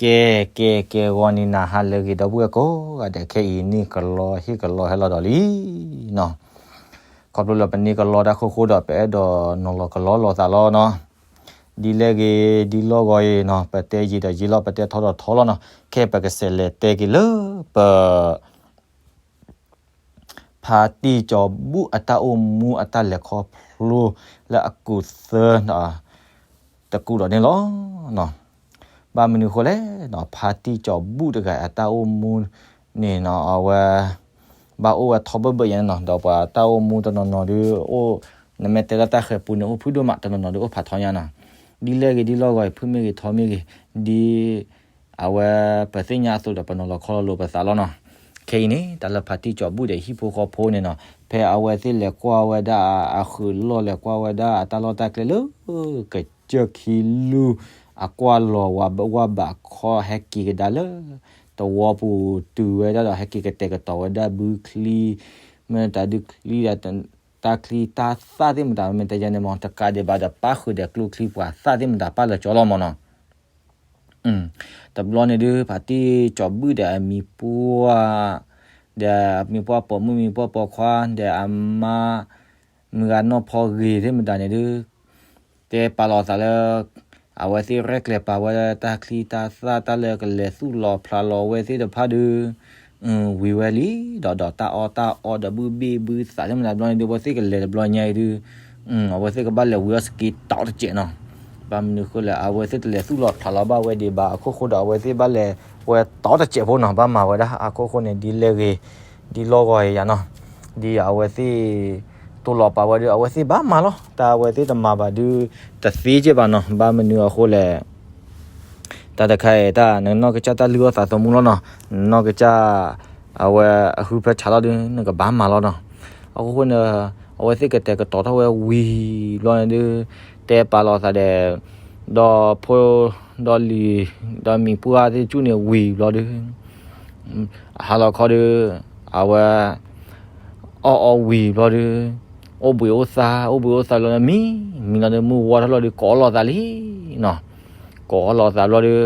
ကဲ ကဲ ကဲ ဂီၤန့ၣ်နၤဟါလၢအဂ့ၤ ဒီပုၢ်ဝဲၢ်ကိးဂၤဒဲး ခဲအံၤန့ၣ်ကလီဟ့ၣ်ကလီဟဲလီၤဒီးလံနီၤ. ခီဖျိလၢပန့ၢ်ကလီတၢ်အဃိဒီး ပအဲၣ်ဒိးနီၤလီၤကလီလိာ်သးလီၤနီၤ. ဒ်လဲၣ်ဂ့ၤ ဒ်လီၢ်ဂီၤအံၤနီၤ ပတဲယံာ်ဒီးယံာ်လီၤ ပတဲထီဒီးထီလီၤနီၤ. ခဲအံၤပကစးလဲၤတဲက့ၤလၢပ ဖါတံၢ်စီၤဘူၣ်အတၢ်အိၣ်မူအတၢ်လဲၤခီဖျိလၢအကူာ်သၢ တကူာ်ဒီးန့ၣ်လီၤ. ဘၣ်မနုၤအဃိလဲၣ်နီၤ ဖါတံၢ်စီၤဘူၣ်တဂၤအတၢ်အိၣ်မူန့ၣ်နီၤ အဝဲ ဘၣ်အိၣ်ဝဲထီဘိဘၣ်ယဲနီၤ ဒီးပှၤတၢ်အိၣ်မူတနီၤနီၤဒုးအိၣ် နမ့ၢ်တဲလၢတၢ်ဃဲၤပူၤန့ၣ် အိၣ်ဖုၣ်ဒိၣ်မး တနီၤနီၤဒုးအိၣ်ဖးထီညါနီၤ. ဒ်လဲၣ်ဂ့ၤ ဒ်လီၢ်ဂီၤအံၤ ဖုၣ်မ့ၢ်ဂ့ၤ ထီမ့ၢ်ဂ့ၤ ဒ် အဝဲပသ့ၣ်ညါအသိးဒီး ပနီၤလီၤခီလီၤလိာ်ပသးလီၤနီၤ. ခဲအံၤန့ၣ် တၢ်လၢဖါတံၢ်စီၤဘူၣ်ဒီးဟံၣ်ဖိဃီဖိန့ၣ်နီၤ ဖဲအဝဲသ့ၣ်လဲၤကွၢ်ဝဲဒၣ်အဃုာ်လီၢ် လဲၤကွၢ်ဝဲဒၣ်အတၢ်လီၢ်တၢ်ကျဲလၢ ကစၢၢ်ခံလူၢ် အကွၢ်လီၤဝးဘၣ်ဝးဘၣ်ခီ ဟဲက့ၤကဒါလၢ သဝီပူၤတုၤဝဲဒၣ်ဒီး ဟဲက့ၤကတဲာ်ကတီၤဝဲဒၣ်ဘုချံ မ့ၢ်တၢ်ဒုချံ တၢ်ချံတၢ်သၣ်သ့ၣ်မတၤ မ့ၢ်တဲယဲန့ၣ်မ့ၢ် တကးဒံးဘၣ်ဒီး ပၣ်ဃုာ်ဒီးကျိချံပှၤသၣ်သ့ၣ်မတၤ ပၣ်လၢာ်ကၠီလီၤမ့ၢ်နီၤ. တဘျီန့ၣ်ဒုး ဖါတံၢ်စီၤဘူၣ်ဒီးအမံၤပှၢ် ဒီးမံၤပှၢ်ပိာ်မုၣ် မံၤပှၢ်ပိာ်ခွါ ဒီးအမါ မုၢ်ဂၤနီၢ်ဖီဂ့ၤသ့ၣ်မတၤန့ၣ်ဒုး တဲပာ်လီၤသးလၢ အဝဲသ့ၣ်ရဲၣ်ကျဲၤပာ်ဝဲတၢ်ချံတၢ်သၣ် တၢ်လၢကလဲၤသူၣ်လီၤဖျးလီၤဝဲသ့ၣ်တဖၣ်ဒုး ဝံၤဝဲလံ ဒီးဒီးတၢ်အီၣ်တၢ်အီဒီးဘုဘ့ၣ်ဘုသးသ့ၣ်မတၤတဘျီန့ၣ်ဒုး အဝဲသ့ၣ်ကလဲၤတဘျီညါအံၤဒုး အဝဲသ့ၣ်ကဘၣ်လဲၤဝံၤအီၣ်စက့တီတစဲးနီၤ. ဘၣ်မနုၤအဃိလဲၣ် အဝဲသ့ၣ်တလဲၤသူၣ်လီၤဖျးလီၤဘၣ်ဝဲဒံးဘၣ်အခိၣ်ဃိဒီး အဝဲသ့ၣ်ဘၣ်လဲၤဝဲတီတစဲးဖိနီၤ ဘၣ်မၤဝဲဒၣ်အခိၣ်ဃိန့ၣ် ဒ်လဲၣ်ဂ့ၤ ဒ်လီၢ်ဂီၤအံၤယၤနီၤ ဒ်အဝဲသ့ၣ် တိၢ်လီၤပာ်ဝဲဒုး အဝဲသ့ၣ်ဘၣ်မၤလီၤ တၢ်အဝဲသ့ၣ်တမၤဘၣ်ဒုး တသ့ကဲဘၣ်နီၤ ဘၣ်မနုၤအဃိလဲၣ် တၢ်တခါအံၤ တၢ်နနီၢ်ကစၢ်တၢ်လုၢ်အီၣ်သးသမူလီၤနီၤ နနီၢ်ကစၢ် အဝဲအဟုဖၢဆးလီၤဒုး နကဘၣ်မၤလီၤနီၤ. အဃိန့ၣ် အဝဲသ့ၣ်ကတဲာ်ကတီၤထီၣ်ဝဲဝံၤဘျီန့ၣ်ဒုး တဲပာ်လီၤသးဒီး ဒီဖိ ဒီလံၤ ဒီမံၤပှၢ်သ့ၣ်တဖၣ်န့ၣ်ဝံၤဘျီဒုး အဟါလီၤခီဒုး အဝဲ အီၣ်အီဝံၤဘျီဒုး အိၣ်ဘှံးအိၣ်သါ အိၣ်ဘှံးအိၣ်သါလီၤမံ မံလီၤဒုး မုၢ်ဝါထီၣ်လီၤဒုး ကိးလီၤသးလံနီၤ. ကိးလီၤသးဘျီဒုး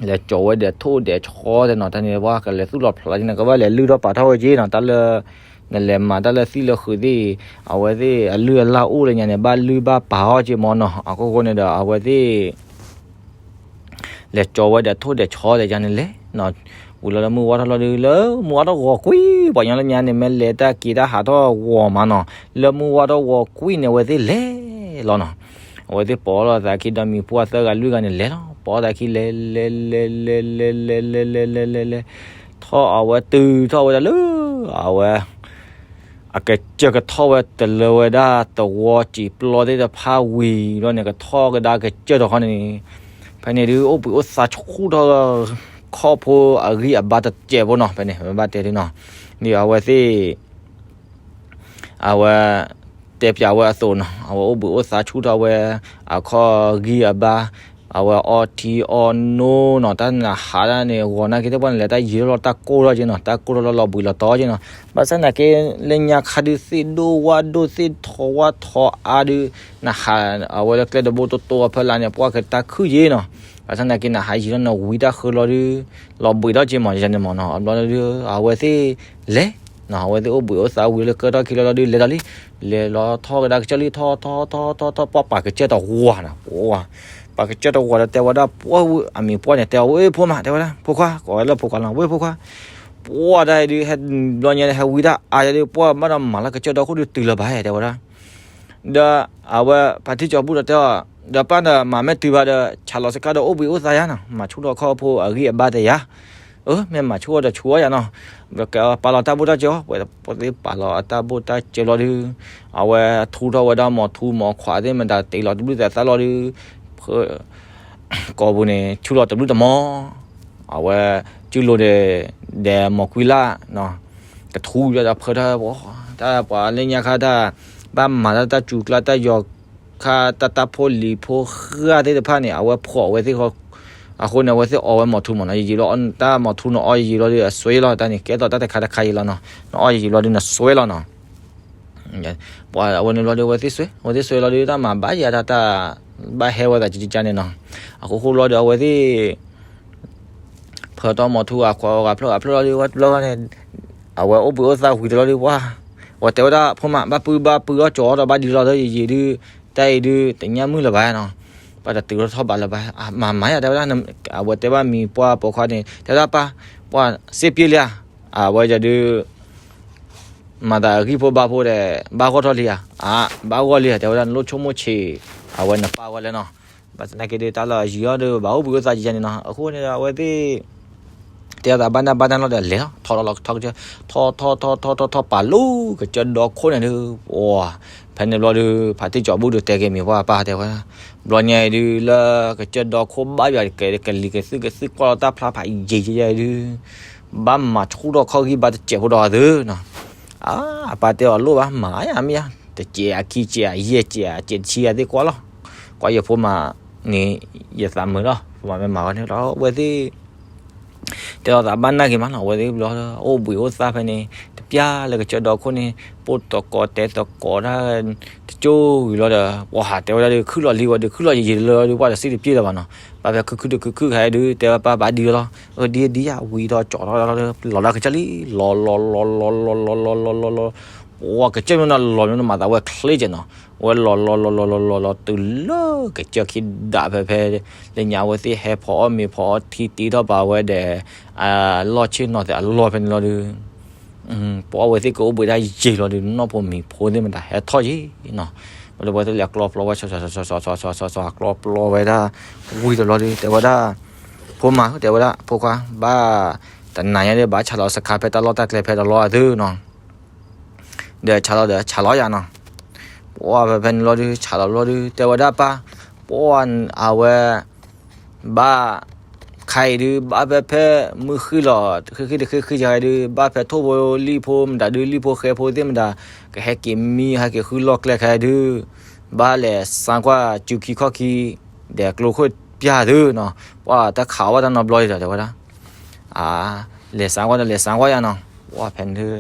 လဲၤကၠီၤဝဲဒီးထိၣ်ဒီးဆီသ့ၣ်နီၤ တၢ်န့ၣ်ပှၤကလဲၤသူၣ်လီၤဖျးလီၤက့ၤန့ၣ် ကဘၣ်လဲၤလုၢ်ထီၣ်ပာ်ထီၣ်ဝဲက့ၤနီၤ တၢ်လၢ နလဲၤမၤတၢ်လၢသံၣ်လၢဃုာ်သ့ၣ် အဝဲသ့ၣ်အလုၢ်အလၢ်အိၣ်လၢညါန့ၣ် ဘၣ်လုၢ်ဘၣ်ပာ်အီၣ်က့ၤမ့ၢ်နီၤ. အခိၣ်ဃိန့ၣ်ဒီး အဝဲသ့ၣ် လဲၤကၠီၤဝဲဒီးထိၣ်ဒီးဆီသ့ၣ်ယါန့ၣ်လဲၣ်နီၤ. ဝံၤလီၤလၢမုၢ်ဝါထီၣ်လီၤဒုး လၢမုၢ်ဝါထီၣ်ဂီၤကွံာ် ပှၤညီလၢညါန့ၣ် မ့ၢ်လဲၤတၢ်က့ၤတၢ်ဟးထီၣ်ဂီၤမးနီၤ. လၢမုၢ်ဝါထီၣ်ဂီၤကွံာ်န့ၣ် အဝဲသ့ၣ်လဲၤလီၤနီၤ. အဝဲသ့ၣ်ပိာ်လီၤသးခံဒီးမံၤပှၢ်သၢဂၤလွံၢ်ဂၤန့ၣ်လဲၤလီၤ. ပိာ်သးခံလဲၤ လဲၤ လဲၤ လဲၤ လဲၤ လဲၤ လဲၤ လဲၤ လဲၤ လဲၤ လဲၤ ထီၣ်အဝဲတုၤထီၣ်ဝဲဒၣ်လၢ အဝဲ အကစၢၢ်ကထီၣ်ဝဲတလၢဝဲဒၣ်သဝီစံာ်ပျီသ့ၣ်တဖၣ်ဝံၤဘျီန့ၣ် ကထီၣ်ကဒါကစၢၢ်တခီန့ၣ် ဖဲန့ၣ်ဒုး အိၣ်ဘှံးအိၣ်သါဆူၣ်ထီၣ် ခီၣ်ဖိအဂံၢ်အဘါတစဲးဖိနီၤ. ဖဲန့ၣ် ပဘၣ်တဲဒုးနီၤ ဒ်အဝဲသ့ၣ် အဝဲ တဲပျးဝဲအသိးနီၤ အဝဲအိၣ်ဘှံးအိၣ်သါဆူၣ်ထီၣ်ဝဲ အခီၣ်ဂံၢ်အဘါ အဝဲအီထံအီနိနီၤ. တၢ်နဟးဒၣ်န့ၣ် ဂီၤနာ်က့တပှၢ်န့ၣ် လဲၤတၢ်ယံၤထီၣ်လီၤတၢ်ကိၢ်ထီၣ်က့နီၤ တၢ်ကိၢ်ထီၣ်လီၤလီၤဘှံးလီၤတီၤက့နီၤ. ဘၣ်ဆၣ်နာ်က့ လၢညါခါဒုး သ့ၣ်ဒိၣ်ဝၣ်ဒိၣ်သ့ၣ်ထီဝၣ်ထီအါဒုး နဟး အဝဲလၢကျဲတဘိတိတိအဖီလာ်န့ၣ် ပှၢ်ကတၢ်ခုၣ်က့နီၤ. ဘၣ်ဆၣ်နာ်က့ နဟးယံၤထီၣ်န့ၣ် ဝံတၢ်ဃၢလီၤဒုး လီၤဘှံးထီၣ်က့မး ယန့ၣ်မးနီၤ. အဘျီဒုး အဝဲသ့ၣ်လဲၤ အဝဲသ့ၣ်အိၣ်ဘှံးအိၣ်သါဝံၤလၢကၢထီၣ်ခံလီၤလီၤဒုး လဲၤဒီးလံ လဲၤလီၤထီၣ်ကဒါကစၢၢ်လံ ထီၣ်ထီၣ်ထီၣ်ထီၣ်ထီၣ် ပှၢ်ပာ်ကစၢၢ်တဝၤနီၤ ပှၤ ပာ်ကစၢၢ်တဝၤဒီးတဲဝဲဒၣ် ပှၢ်အမံၤပှၢ်န့ၣ် တဲအီၤ ဝဲၢ်ဖိမး တဲဝဲဒၣ် ဖိခွါ ကိးဝဲလၢဖိခွါလီၤ ဝဲၢ်ဖိခွါ ပှၢ်တၢ်အံၤဒုး ဟဲဘျီညါန့ၣ် ဟဲဝံတၢ်အါယၤဒုး ပှၢ်ဘၣ်ဒီးမၤလၢကစၢၢ်ဒီခိၣ်ဒုးတုၤလၢၤဘၣ် တဲဝဲဒၣ် ဒီးအဝဲဖါတံၢ်စီၤဘူၣ်ဒီးတဲအီၤ ဒီးပၢ်ဒီးမၤမ့ၢ်တုၤဘၣ်ဒီး ဆးလီၤစကါဒီးအိၣ်ဘှံးအိၣ်သါယါနီၤ မၤဆူၣ်ထီၣ်ခီၣ်ဖိအဂံၢ်အဘါတယါ အၢ မ့ၢ်မၤဆူၣ်အီၤဒီးဆူၣ်အီၤယါနီၤ ပာ်လီၤတၢ်ဘိၣ်တၢ်စၢၤအီၤ ပှၤသ့ၣ်ပာ်လီၤအတၢ်ဘိၣ်တၢ်စၢၤလီၤဒုး အဝဲထူထီၣ်ဝဲဒၣ်မီၤထူမီၤခွးသ့ၣ်မတၤတ့ၢ်လီၤတဘျုးသးသၣ်လီၤဒုး ကိာ်ပူၤန့ၣ် ဆူၣ်လီၤတဘျုးတမီၤ အဝဲ စုလိၤန့ၣ် ဒီးမီၤကွံလၢ် ကထူဒီးဖၢထီၣ် တၢ်ပှၤလၢညါခါတၢ် ဘၣ်မၤတၢ်တၢ်စူၤကျါတၢ်ယီၤခါ တၢ်တၢ်ဖိလံၤဖိဃၢ်သ့ၣ်တဖၣ်န့ၣ် အဝဲဖှီၣ်အဝဲသ့ၣ်ဃီ အဃိန့ၣ် အဝဲသ့ၣ်အီဝဲမီၤထူမးနီၤ ယံာ်ယံာ်လီၤ တၢ်မီၤထူန့ၣ်အီယံာ်ယံာ်လီၤဒီး အစွဲလီၤ တၢ်န့ၣ် ကဲသိးတၢ်တခါတခါအံၤလီၤနီၤ နအီယံာ်ယံာ်လီၤဒီး နစွဲလီၤနီၤ ပှၤအဝဲန့ၣ်ဘျီဒီး အဝဲသ့ၣ်စွဲ အဝဲသ့ၣ်စွဲလီၤဒီး တၢ်မၤဘၣ်ယၤတၢ် တၢ်ဘၣ်ဟဲဝဲသးကကန့ၣ်နီၤ အဃိဃိလီၤဒီး အဝဲသ့ၣ် ဃၢၤတီမီၤထူအခွါဂၤဖျၢၣ်ဂၤဖျၢၣ်လီၤဒုး ဝဲတဘျီဃီန့ၣ် အဝဲအိၣ်ဘှံးအိၣ်သါဝံၤတလီၤဒုး ပှၤ ဝဲတဲဝဲဒၣ် ဖိမး ဘၣ်ပုၢ်ဘၣ်ပုၢ်အီၣ်ကၠီအီၣ်ဒီးဘၣ်ဒံးလီၤဒီး ယယံာ်ဒုး တၢ်အံၤဒုး တညၣ်မုၣ်လၢၤဘၣ်နီၤ, ဘၣ်တတုၤထီၣ်ထီၣ်ဘးလၢၤဘၣ် မၤမၤယၤ တဲဝဲဒၣ် အဝဲတဲဘၣ်မံၤပှၢ်ပိာ်ခွါန့ၣ် တဲဝဲဒၣ်ပၢ် ပှၤစ့ပျ့လံဧါ, အဝဲယဒုး မၤသးအဂံၢ်ဖိဘါဖိဒီး ဘၣ်ဂီၢ်ထီၣ်လံဧါ, အါ ဘၣ်ဂီၢ်လံဧါ တဲဝဲဒၣ် နလိၣ်ဆိကမိၣ်ဆံး အဝဲနပၢ်ဝဲလဲၣ်နီၤ, ဘၣ်သနာ်က့ဒုး တၢ်လၢအယံာ်အီၤဒုး ဘၣ်အိၣ်ဘှံးအိၣ်သါယံာ်ယံာ်န့ၣ်နီၤ, အဃိန့ၣ်ဒီး အဝဲသ့ၣ် တဲအသးဘၣ်နၢ်ဘၣ်နၢ်လီၤဒီးလဲၤလီၤ ထီၣ်လီၤလီၤထီၣ်ကစၢၢ် ထီၣ်ထီၣ်ထီၣ်ထီၣ်ထီၣ်ထီၣ်ပာ်လၢကစၢၢ်ဒီခိၣ်န့ၣ်ဒုး ပှၤ ဖဲန့ၣ်ဘျီဒုး ဖါတံၢ်ကၠီၤဘူၣ်ဒုး တဲက့ၤမံၤပှၢ်ပၢ်တဲဝဲ, ဘျီညါအံၤဒုး လၢကစၢၢ်ဒီခိၣ်ဘၣ်ယွၤကလံၤကသုၣ်ကသုၣ်ကွၢ်လီၤတၢ်ဖျါဖးယံာ်ယံာ်ယံာ်ဒုး ဘၣ်မၤဆူၣ်ထီၣ်ခီၣ်ဂံၢ်ဘါတစဲးဖိဒီးသုနီၤ, အါ အပၢ်တဲအီၤလိၣ်ဘၣ် မၤယၤမ့ၢ်ယၤ တစဲးအခံစဲးအယဲၢ်စဲးအစဲးတဆံအသ့ၣ်ကွၢ်လီၤ, ကွၢ်ယဖိမၤန့ၣ် ယသးမုာ်လီၤ ဖိမၤမ့ၢ်မၤဝဲန့ၣ်လီၤ အဝဲသ့ၣ် တဲလီၤသးဘၣ်နၢ်က့ၤမးနီၤ, အဝဲသ့ၣ်ဘျီ အိၣ်ဘှံးအိၣ်သါဖဲန့ၣ် တပျၢ်လၢကစၢၢ်ဒီခိၣ်န့ၣ် ပိၢ်တကိးတဲသကိးတၢ် တကၠိဂံၤလီၤဒီး ပှၤဟးတဲဝဲဒၣ်ဒုး ခုၣ်လီၤလံဝဲဒုး ခုၣ်လီၤယံာ်ယံာ်လၢဒုး ပှၤတစံၣ်တပျ့လၢၤဘၣ်နီၤ, ဘၣ်ဖဲခုၣ်ခုၣ်တခုၣ်ခုၣ်ခါဒုး တဲဝဲပၢ်ဘၣ်ဒံးလီၤ, အဒံးဒံးယဝံၤထီၣ်ကၠီၤထီၣ်လီၤ လီၤလၢကစၢၢ်လံ လီၤလီၤလီၤလီၤလီၤလီၤလီၤလီၤလီၤ ပှၤကစၢၢ်မ့ၢ်နီၤ လီၤမ့ၢ်နီၤ မၤသးဝဲချ့ကဲနီၤ, ဝဲလီၤလီၤလီၤလီၤလီၤလီၤလီၤတုၤလၢကစၢၢ်ခံဒးဖဲဖဲ လၢညါအဝဲသ့ၣ်ဟဲဖီအီၣ်မ့ၤဖီအီၣ်ထံ တ့ထီၣ်ပာ်ဝဲဒီး အလီၢ်ဆ့ၣ်နီၤသ့ၣ်အလီၢ်ဖဲန့ၣ်လီၤဒုး ပှၤအဝဲသ့ၣ်ကအိၣ်ဘှံးဒၣ်ယံာ်လီၤဒုး နီၢ်ဖိမံၤဖိသ့ၣ်မတၤဟဲထီၣ်ယံာ်နီၤ, ဝဲဒီးပှၤသ့ၣ်လဲၤကျီပျီဝဲဆီဆီဆီဆီဆီဆီဆီကျီပျီဝဲဒၣ် ဝံၤတဘျီဒုး တဲဝဲဒၣ် ဖိမၤ တဲဝဲဒၣ် ဖိခွါ ဘၣ်တနၤညါဒုး ဘၣ်ဆးလီၤစခါဖဲတၢ်လီၢ်တၢ်ကျဲဖဲတလီၢ်အသုနီၤ ဒီးဆးလီၤဒီးဆးလီၤယၤနီၤ, ပှၤဖဲဖဲန့ၣ်လီၤဒုး ဆးလီၤဘျီဒုး တဲဝဲဒၣ်ပၢ် ပှၤအဝဲ ဘၣ် ခါအံၤဒုး ဘၣ်ဖဲဖဲ မုၢ်ဃ့ၢ်လီၤ ဃ့ၢ်ဃ့ၢ်တဃ့ၢ်ဃ့ၢ်ယၤဒုး ဘၣ်ဖဲထိၣ်ဖိလံၣ်ဖိမတၤဒုး လံၣ်ဖိဃဲဖိသ့ၣ်မတၤ ကဟဲက့ၤမံ ဟဲက့ၤဃုလီၢ်ကျဲခါဒုး ဘၣ်လဲၤစါကွၢ်စုခံခီၣ်ခံ ဒီးကျိခိၣ်ပျၢ်သုနီၤ, ပှၤတခးအီၣ်ဘၣ်တၢ်နီတဘျီဒံးဒီး တဲဝဲဒၣ် အါ လဲၤစါကွၢ်ဒီးလဲၤစါကွၢ်ယၤနီၤ, ပှၤဖဲန့ၣ်ဒုး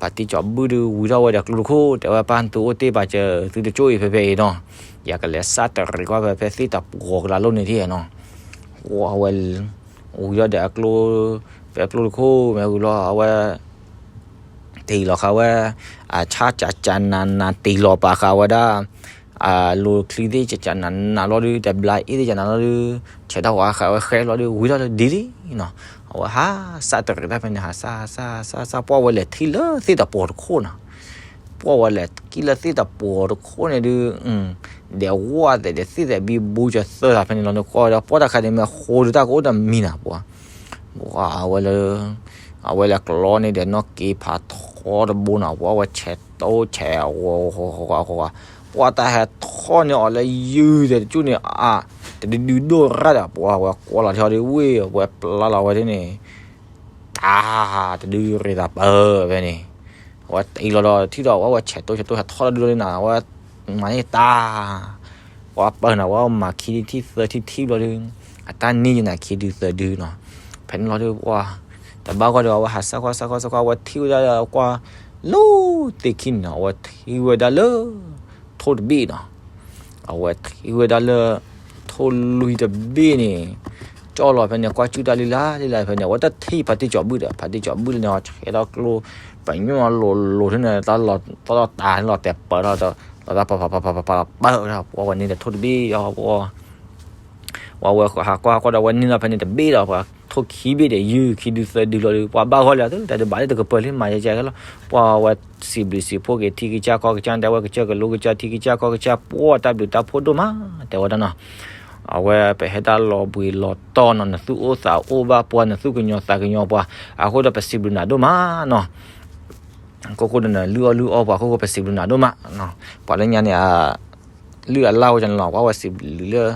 ဖါတံၢ်ကၠီၤဘူၣ်ဒုး ဝံၤထီၣ်ဝဲဒီးကျိတခိၣ် တဲဝဲပၢ် သုအိၣ်တ့ၢ်ဘၣ်စၢၤ သုတကၠိအံၤဖဲဖဲအံၤနီၤ, ယကလဲၤစးတရံးကွၢ်ဖဲဖဲသ့ၣ်တပှီၤကလးလိၣ်န့ၣ်ထံၣ်နီၤ, ပှၤဝဲ ဝံၤထီၣ်ဒီးအကျိ ဖဲကျိတခိၣ်မ့ၢ်ဝံၤလီၤ အဝဲ တ့ၢ်လီၤဃာ်ဝဲ အဆၣ်ကၠးကၠးနးနး တ့ၢ်လီၤပာ်ဃာ်ဝဲဒၣ် အလိၤချံသ့ၣ်ကၠးကၠးနးနးလီၤဒုး တဘျါအ့ၣ်သ့ၣ်ကၠးနးလီၤဒုး ဆဲးထီၣ်ဝဲဃာ်ဝဲဃဲလီၤဒုး ဝံၤထီၣ်လၢဒ်လံနီၤ, အဝဲဟးစးတရံးတၢ်ဖဲန့ၣ် ဟးစးစးစးစး ပှၤဝဲလဲၤထံၣ်လၢသ့ၣ်တပှီၤတခိၣ်နီၤ, ပှၤဝဲလဲၤထံၣ်လၢသ့ၣ်တပှီၤတခိၣ်န့ၣ်ဒုး ဒီးဝဲသ့ၣ်ဒီးသ့ၣ်သဲးဘံဘူစၢၤသၢသးဖဲန့ၣ်လီၤန့ၣ် ကွၢ်ဝဲဒီးပှၤတၢ်ခါန့ၣ်မ့ၢ်ဃိဒုး တၢ်ကအိၣ်တမံၤနၤပှၤ ပှၤအဝဲလၢ အဝဲလဲၤကျီန့ၣ်ဒီး နီၢ်က့ဖးထီတဘိနီၤ ပှၤဝဲဆဲးတိဆဲးအဂီၤဂီၤဂီၤဂီၤ ပှၤတၢ်ဟဲထီၣ်န့ၣ်အီၤလၢယုၢ်သဲးတကၠူၣ်န့ၣ် အါ တဒုဒုဒိၣ်ရၣ်ဒီး ပှၤဝဲကွၢ်လီၤထီၣ်ဒုး ဝ့ၢ်ဝဲပျါလီၤဝဲဒ်န့ၣ် တၢ် တဒုရ့ၤသးပၢၢ်ဖဲန့ၣ် အဝဲတ့ၢ်လီၤဒီးထံၣ်ဒီး အဝဲဆဲးတိဆဲးတိဟဲထီၣ်လီၤဒုးလီၤန့ၣ် အဝဲမၤန့ၢ်တၢ် ပှၤပၢၢ်နၤ ပှၤမၤခံထံၣ်သၢထံၣ်ထံၣ်ဘျီဒုး အတၢ်န့ၢ်ယနၤခံဒုသၢဒုနီၤ ဖဲန့ၣ်လီၤဒုးပှၤ တဘၣ်ဂီၢ်ဒီး အဝဲဟးစၢ်ကွၢ်စၢ်ကွၢ်စၢ်ကွၢ် အဝဲထံၣ်ဝဲဒၣ်လၢကွၢ် လၢသ့ၣ်ခံန့ၣ်နီၤ အဝဲထံၣ်ဝဲဒၣ်လၢ ထိၣ်တဘ့ၣ်နီၤ အဝဲထံၣ်ဝဲဒၣ်လၢ ထိၣ်လွံၢ်တဘ့ၣ်န့ၣ် ကၠီၣ်လီၤဖဲန့ၣ် ကွၢ်စူၣ်တၢ်လံလၢ်လံလၢ်ဖဲန့ၣ် အဝဲတထံၣ်ဖါတံၢ်ကၠီၤဘူၣ်ဒီး ဖါတံၢ်ကၠီၤဘူၣ်လၢန့ၣ် ဟီဆဲးထီၣ်ကျိ ပညိၣ်လိၤလိၤထီၣ်န့ၣ် တၢ်လီၤတၢ်လီၤတဲာ်ပၢၢ်ထီၣ် လီၤတၢ်ပၤပၤပၤပၤပၤပၢၢ်ထီၣ် ပှၤဝဲန့ၣ်ဒီးထိၣ်တဘ့ၣ်အီၤ ပှၤဝဲဟးကွၢ်ကွၢ်ဒီး ဝဲန့ၢ်လီၤဖဲန့ၣ်တဘ့ၣ်ဒီး ပှၤထိၣ်ခံဘ့ၣ်ဒီး ယုၢ်ခံဒုသၢဒုလီၤဒီး ပှၤဘၣ်ဂီၢ်လၢာ်သု တၢ်ဒုးဘၣ်လၢတကပၤလံ မၤယဲကဲလီၤ ပှၤဝဲစံးဘျုးစံးဖှိၣ်က့ၤ ထံကစၢ်ကီၢ်ကစၢ် တဲဝဲကစၢၢ်ကလိကစၢ် ထံကစၢ်ကီၢ်ကစၢ် ပှၤတၢ်ဘျုးတၢ်ဖှိၣ်ဒိၣ်မး တဲဝဲဒၣ်နီၤ အဝဲပဟဲတၢ်လီၤဘှံးလီၤတီၤနီၤ နသူၣ်အိၣ်သးအိၣ်ဘၣ်ပှၤ နသူၣ်ကညီၤသးကညီၤပှၤ အဃိဒီးပစံးဘျုးနၤဒိၣ်မးနီၤ ကိၢ်ကိၢ်ဒီးနလုၢ်အီၣ်လုၢ်အီပှၤ အဃိဃိပစံးဘျုးနၤဒိၣ်မး ပှၤလၢညါန့ၣ် လုၢ်အလၢ်ဝဲန့ၣ်လီၤ ကွၢ်ဝဲစံးဘျုးလၢ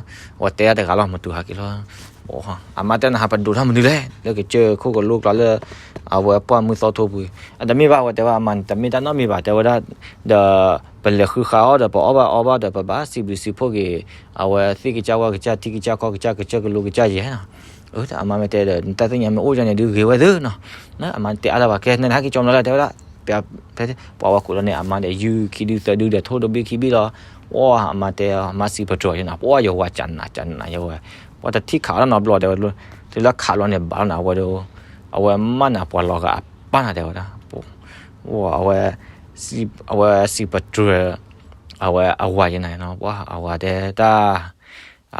ဝဲတဲတၢ်တဂၤလီၤ မတူၢ်ဟးက့ၤလီၤ အမါတဲနၤ ဟးပဒိးတၢ်မနုၤလဲၣ် လၢကစၢၢ်ခိၣ်ကလိကျါလၢ အဝဲပှၢ်မုၢ်သီထိပူၤ အတမ့ၢ်ဘၣ် ဝဲတဲဝဲအမါန့ၣ် တမ့ၢ်တၢ်နီတမံၤဘၣ် တဲဝဲဒၣ် ဒီး ပလဲၤဃုဃာ်အီၤဒီး ပအီၣ်ဘၣ်အီဘၣ်ဒီး ပဘၣ်စံးဘျုးစံးဖှိၣ်က့ၤ အဝဲသ့ၣ်ကစၢ်ဝဲကစၢ် ထံကစၢ်ကီၢ်ကစၢ် ကစၢၢ်ကလိကစၢ်ယဲၢ်နီၤ အၢ အမါမ့ၢ်တဲဒီး နတၢ်သ့ၣ်ညါမ့ၢ်အိၣ်ဒ်န့ၣ်ဒုးဂ့ၤဝဲသ့နီၤ အမါတဲအါလၢၤဘၣ် ကဲ နဟဲက့ၤကၠီမနုၤလဲၣ် တဲဝဲဒၣ် ပှၤဝဲကွံာ်လီၤန့ၣ် အမါဒီးယုၢ်ခံဒုသၢဒုဒီး ထိၣ်တဘ့ၣ်ခံဘ့ၣ်လီၤ ပှၤအမါတဲ မါစံးပတြၢၤယဲနီၤ ပှၤယဝၤကနးကနးယဝဲ ပှၤတထံၣ်ခးအီၤတၢ်နီတဘျီ တဲဝဲ တုၤလၢခးလီၤန့ၣ်ဘၣ်လီၤနၤ အဝဲဒီး အဝဲမၢနၤပှၤလီၤဂာ်အပၢ်နၤတဲဝဲဒၣ်, အဝဲ အဝဲစံးပတြၢၤ အဝဲအဝၤယဲနၤနီၤ, ပှၤအဝၤတဲတၢ်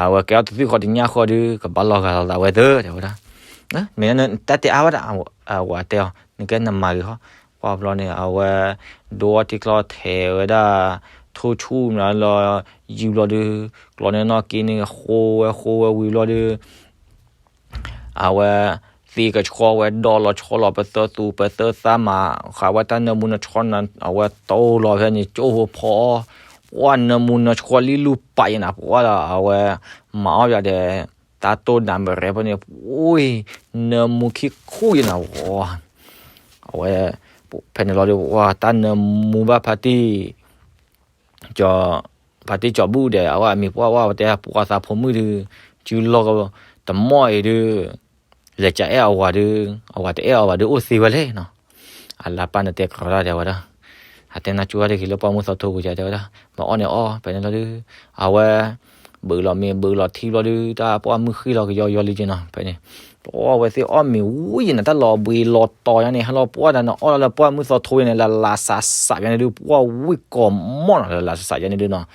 အဝဲကဲထီၣ်တသွံၣ်ဃီတညၣ်ဃီဒီး ကဘၣ်လီၤဂာ်လီၤသးဝဲသၢတဲဝဲဒၣ်, မ့ၢ်တၢ်တဲအါဝဲဒၣ် အဝၤတဲအီၤ နကဲနမၤဂ့ၤဟီ, ပှၤဘျီန့ၣ် အဝဲ ဒိအီၣ်ထံချီထဲးဝဲဒၣ် ထိၣ်ဆူၣ်မနုၤလီၤ ယူၤဘျီဒီး ကျီန့ၢ်နီၣ်က့န့ၣ် ဃိဝဲဃိဝဲဝံၤဘျီဒီး အဝဲ သ့ကဆှီဝဲဒီးလီၤဆီလီၤ ပသၢသူပသၢသၣ်မး ဃးဝဲတၢ်နၢမူနၢဆှီ အဝဲတိၢ်လီၤဖဲန့ၣ် ကၠိဖိဖီအီၣ် ပှၤနၢမူနၢဆှီလံလူၤပာ်ယဲနၤ ပှၤဒီးအဝဲ မၤအီၣ်ယၤဒီး တၢ်တိၢ်နၤမရဲဖဲန့ၣ် ပှၤ နၢမူခံခူၣ်ယဲနၤ ပှၤ အဝဲ ဖဲန့ၣ်လီၤဒီး ပှၤတၢ်နၢမူဘၣ်ဖါတံၢ် ကၠီ ဖါတံၢ်ကၠီဘုၣ်ဒီး အဝဲအမံၤပှၢ်ဝဲ အဝဲတဲပှၤသးဖိမုၣ်ဒီး စုလီၢ်တမီၢ်အံၤဒီး လဲၤကအဲၣ်အဝၤဒီး အဝၤတအဲၣ်အီၤဘၣ်ဒီး အိၣ်သ့ဝဲလဲၣ်နီၤ. အလါပၢ်နတဲကြၢးတၢ်တဲဝဲဒၣ်, အတဲနၢ်ကၠိတၢ်တဂ့ၤလၢပှၢ်မုၢ်သီထိဝံၤယတဲဝဲဒၣ်, ဘၣ်အီၣ်န့ၣ်အီၣ် ဖဲန့ၣ်လီၤဒီး အဝဲ ဘုးလီၤမ့ၤဘုးလီၤထံဘျီဒီး တၢ်ပှၢ်မုၢ်ဃ့ၢ်လီၤကယီယီလံက့နီၤ ဖဲန့ၣ် ပှၤဝဲသ့ၣ်အီၣ်မ့ၤဝံၤယဲနၤ တၢ်လီၤဘှံးလီၤတီၤညါန့ၣ် ဟဲလီၤပှၢ်ဒီး နအီၣ်လၢပှၢ်မုၢ်သီထိယဲန့ၣ် လၢလၢစးစးယဲန့ၣ်ဒုး ပှၢ်ဝံၣ်ကီၤမီၢ်နီၤ လၢလၢစးစးယဲန့ၣ်ဒုးနီၤ